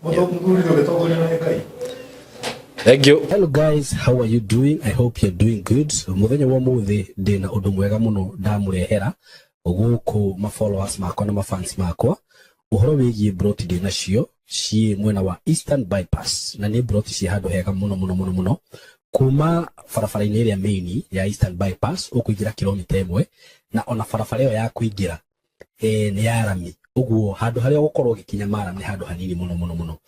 Mũthuri ndũgĩtongorio nĩ Ngai. Thank you. Hello guys, how are you doing? I hope you're doing good. Muthenya wa muthi ndina undu mwega muno ndamurehera guku ma followers makwa na ma fans makwa uhoro wigie broti ndi nacio ciĩ mwena wa Eastern Bypass, na nĩ broti ciĩ handũ hega muno muno muno muno, kuma barabara-inĩ ĩrĩa main ya Eastern Bypass ũkũingĩra kilomita 1, na ona barabara ĩyo ya kũingĩra nĩ ya rami, ũguo handũ harĩa ũgũkorwo ũgĩkinya maram nĩ handũ hanini muno muno muno.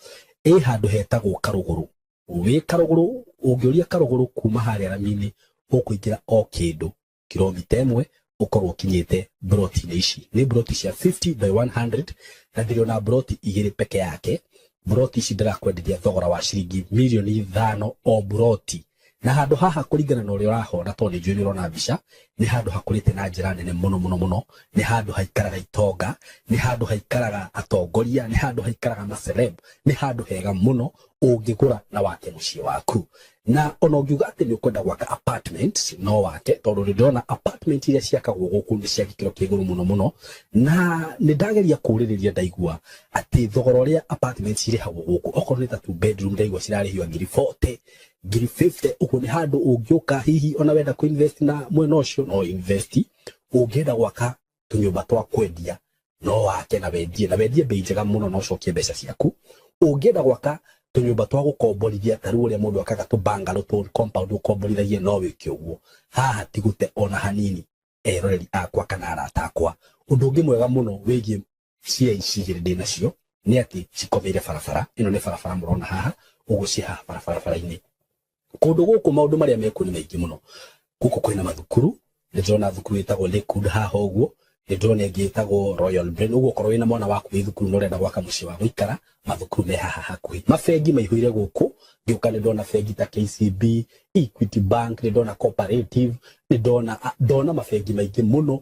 Ĩ handũ hetagwo Karũgũrũ. Wĩ Karũgũrũ, ũngĩũria Karũgũrũ kuma harĩa rami-inĩ ũkũingĩra o kĩndũ kilomita 1 ũkorwo ũkinyĩte broti-inĩ ici. Nĩ broti cia 50 by 100 na ndĩrĩ ona broti 2 peke yake. Broti ici ndĩrakwenderia thogora wa ciringi mirioni 5 o broti, na handũ haha kũringana na ũrĩa ũrahona, tondũ nĩ njũĩ nĩ ũrona mbica, nĩ handũ hakũrĩte na njĩra nene mũno mũno mũno. Nĩ handũ haikaraga itonga, nĩ handũ haikaraga atongoria, nĩ handũ haikaraga maceleb, nĩ handũ hega mũno ũngĩgũra na wake mũciĩ waku. Na ona ũngiuga atĩ nĩ ũkwenda gwaka apartment no wake, tondũ nĩ ndĩrona apartment iria ciakagwo gũkũ nĩ cia gĩkĩro kĩa igũrũ mũno mũno, na nĩ ndageria kũũrĩrĩria ndaigua atĩ thogora ũrĩa apartment cirĩhagwo gũkũ, okorwo nĩ ta 2 bedroom ndaigua cirarĩhio ngiri 40, ngiri 50. Ũguo nĩ handũ ũngĩũka hihi ona wenda kũ invest na mwena ũcio no invest, ũngĩenda gwaka tũnyũmba twa kwendia no wake na wendie, na wendie bei njega mũno na ũcokie mbeca ciaku. Ũngĩenda gwaka tũnyũmba twa gũkomborithia ta rĩu ũrĩa mũndũ akaga tũbangalo tũ compound ũkomborithagie no wĩke ũguo. Haha ti gũte ona hanini, eroreri akwa kana arata akwa. Ũndũ ũngĩ mwega mũno wĩgiĩ cia ici igĩrĩ ndĩ nacio nĩ atĩ cikomeire barabara ĩno. Nĩ barabara mũrona haha ũguo, ciĩ haha barabara-inĩ. Kũndũ gũkũ maũndũ marĩa mekuo nĩ maingĩ mũno. Gũkũ kwĩna mathukuru, nĩ ndĩrona thukuru ĩtagwo Lakewood haha ũguo, nĩ ndĩrona ĩngĩ ĩtagwo Royal Brain. Ũguo okorwo wĩna mwana waku wĩ thukuru na ũrenda gwaka mũciĩ wa gũikara, mathukuru me haha hakuhĩ. Mabengi maihũire gũkũ, ngĩũka nĩ ndona bengi ta KCB, Equity Bank, nĩ ndona Cooperative, nĩ ndona mabengi maingĩ mũno.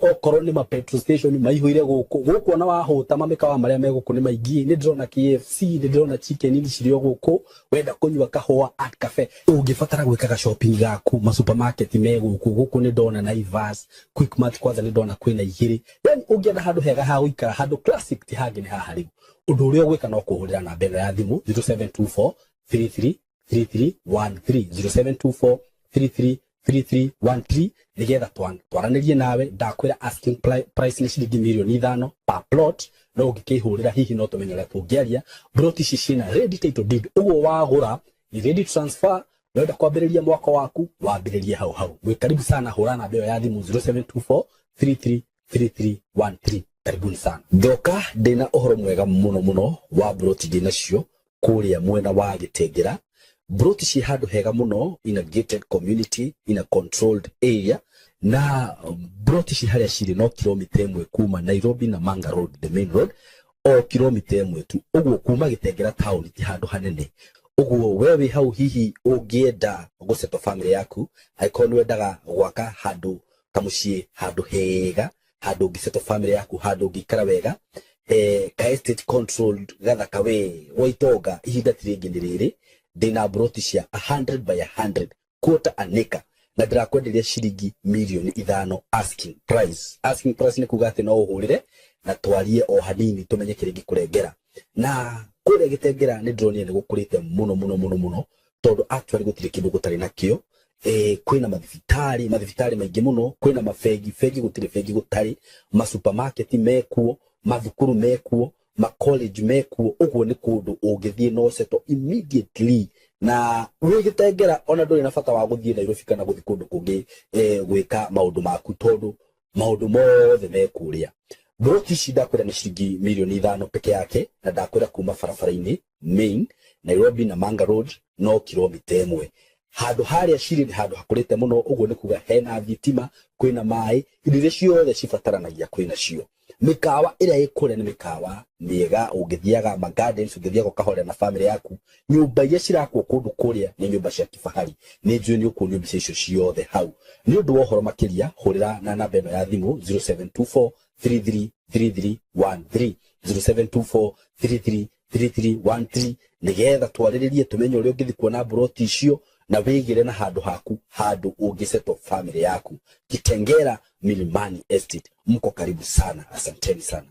Okorwo nĩ ma petrol station maihũire gũkũ. Gũkũ ona wahũta mamĩkawa marĩa me gũkũ nĩ maingĩ, nĩ ndĩrona KFC, nĩ ndĩrona Chicken Inn cirĩ o gũkũ. Wenda kũnyua kahũa, Art Cafe, ũngĩbatara gwĩkaga shopping gaku, ma supermarket me gũkũ. Gũkũ nĩ ndona Naivas, Quickmart, kwanza nĩ ndona kwĩna 2. Yani ũngĩenda handũ hega ha gũikara, handũ classic, ti hangĩ nĩ haha. Rĩu ũndũ ũrĩa ũgwĩka no kũhũrĩra namba ĩno ya thimũ 0724 33 3313, 0724 33 3313, nigetha twaranĩrie nawe. Ndakwĩra asking price nĩ ciringi mirioni 5 per plot, no ũngĩkĩhũrĩra hihi no tũmenye ũrĩa tũngĩaria. Plot ici ciĩna ready title deed, ũguo wagũra ni ready transfer. Wenda kwambĩrĩria mwaka waku, wambĩrĩrie hau hau. Mwĩ karibu sana, hũra namba ĩyo ya thimũ 0724 33 3313. Karibuni sana. Ndoka ndĩna ũhoro mwega mũno mũno wa broti ndĩ nacio kũrĩa mwena wa Gĩtengera. Broti ciĩ handũ hega mũno, in a gated community, in a controlled area, na broti ci harĩa cirĩ no kilomita 1 kuma Nairobi na Manga Road, the main road, o kilomita 1 tu. Ũguo kuma Gĩtengera town ti handũ hanene. Ũguo we wĩ hau, hihi ũngĩenda gũsettle family yaku, angĩkorwo nĩ wendaga gwaka handũ kamũciĩ, handũ hega, handũ ũngĩsettle family yaku, handũ ũngĩikara wega, ka estate controlled gathaka we gwa itonga, ihinda ti rĩngĩ nĩ rĩrĩ. Ndĩna broti cia 100 by 100, quarter an acre, na ndĩrakwenderia ciringi mirioni 5 asking price. Asking price nĩ kuga atĩ no ũhũrĩre na twarie o hanini tũmenye kĩrĩa ingĩkũrengera. Na kũrĩa Gĩtengera nĩ ndĩronire nĩ gũkũrĩte mũno mũno mũno mũno, tondũ actually gũtirĩ kĩndũ gũtarĩ nakĩo. Kwĩna mathibitarĩ maingĩ mũno, kwĩna mabengi, bengi gũtirĩ bengi gũtarĩ, ma supermarket mekuo, mathukuru mekuo, ma college mekuo. Ũguo nĩ kũndũ ũngĩthiĩ no settle immediately, na wĩ Gĩtengera ona ndũrĩ na bata wa gũthiĩ Nairobi kana gũthiĩ kũndũ kũngĩ gwĩka maũndũ maku, tondũ maũndũ mothe me kũrĩa. Broti ici ndakwĩra nĩ ciringi mirioni 5 peke yake, na ndakwĩra kuma barabara-inĩ main Nairobi na Manga Road no kilomita 1. Handũ harĩa cirĩ nĩ handũ hakũrĩte mũno, ũguo nĩ kuga hena thitima, kwĩna maĩ, indo iria ciothe cibataranagia kwĩna cio. Mĩkawa ĩrĩa ĩ kũrĩa nĩ mĩkawa mĩega, ũngĩthiaga ma gardens, ũngĩthiaga ũkahorera na family yaku. Nyũmba iria cirakwo kũndũ kũrĩa nĩ nyũmba cia kifahari. Nĩ njũĩ nĩ ũkuonio mbica icio ciothe hau. Nĩ ũndũ wa ũhoro makĩria, hũrĩra na namba ĩno ya thimũ 0724 333313, 0724 333313, nĩgetha twarĩrĩrie tũmenye ũrĩa ũngĩthiĩ kuona mburoti icio na wĩgĩre na handũ haku, handũ ũngĩsettle family yaku. Kitengela Milimani Estate, mko karibu sana, asanteni sana.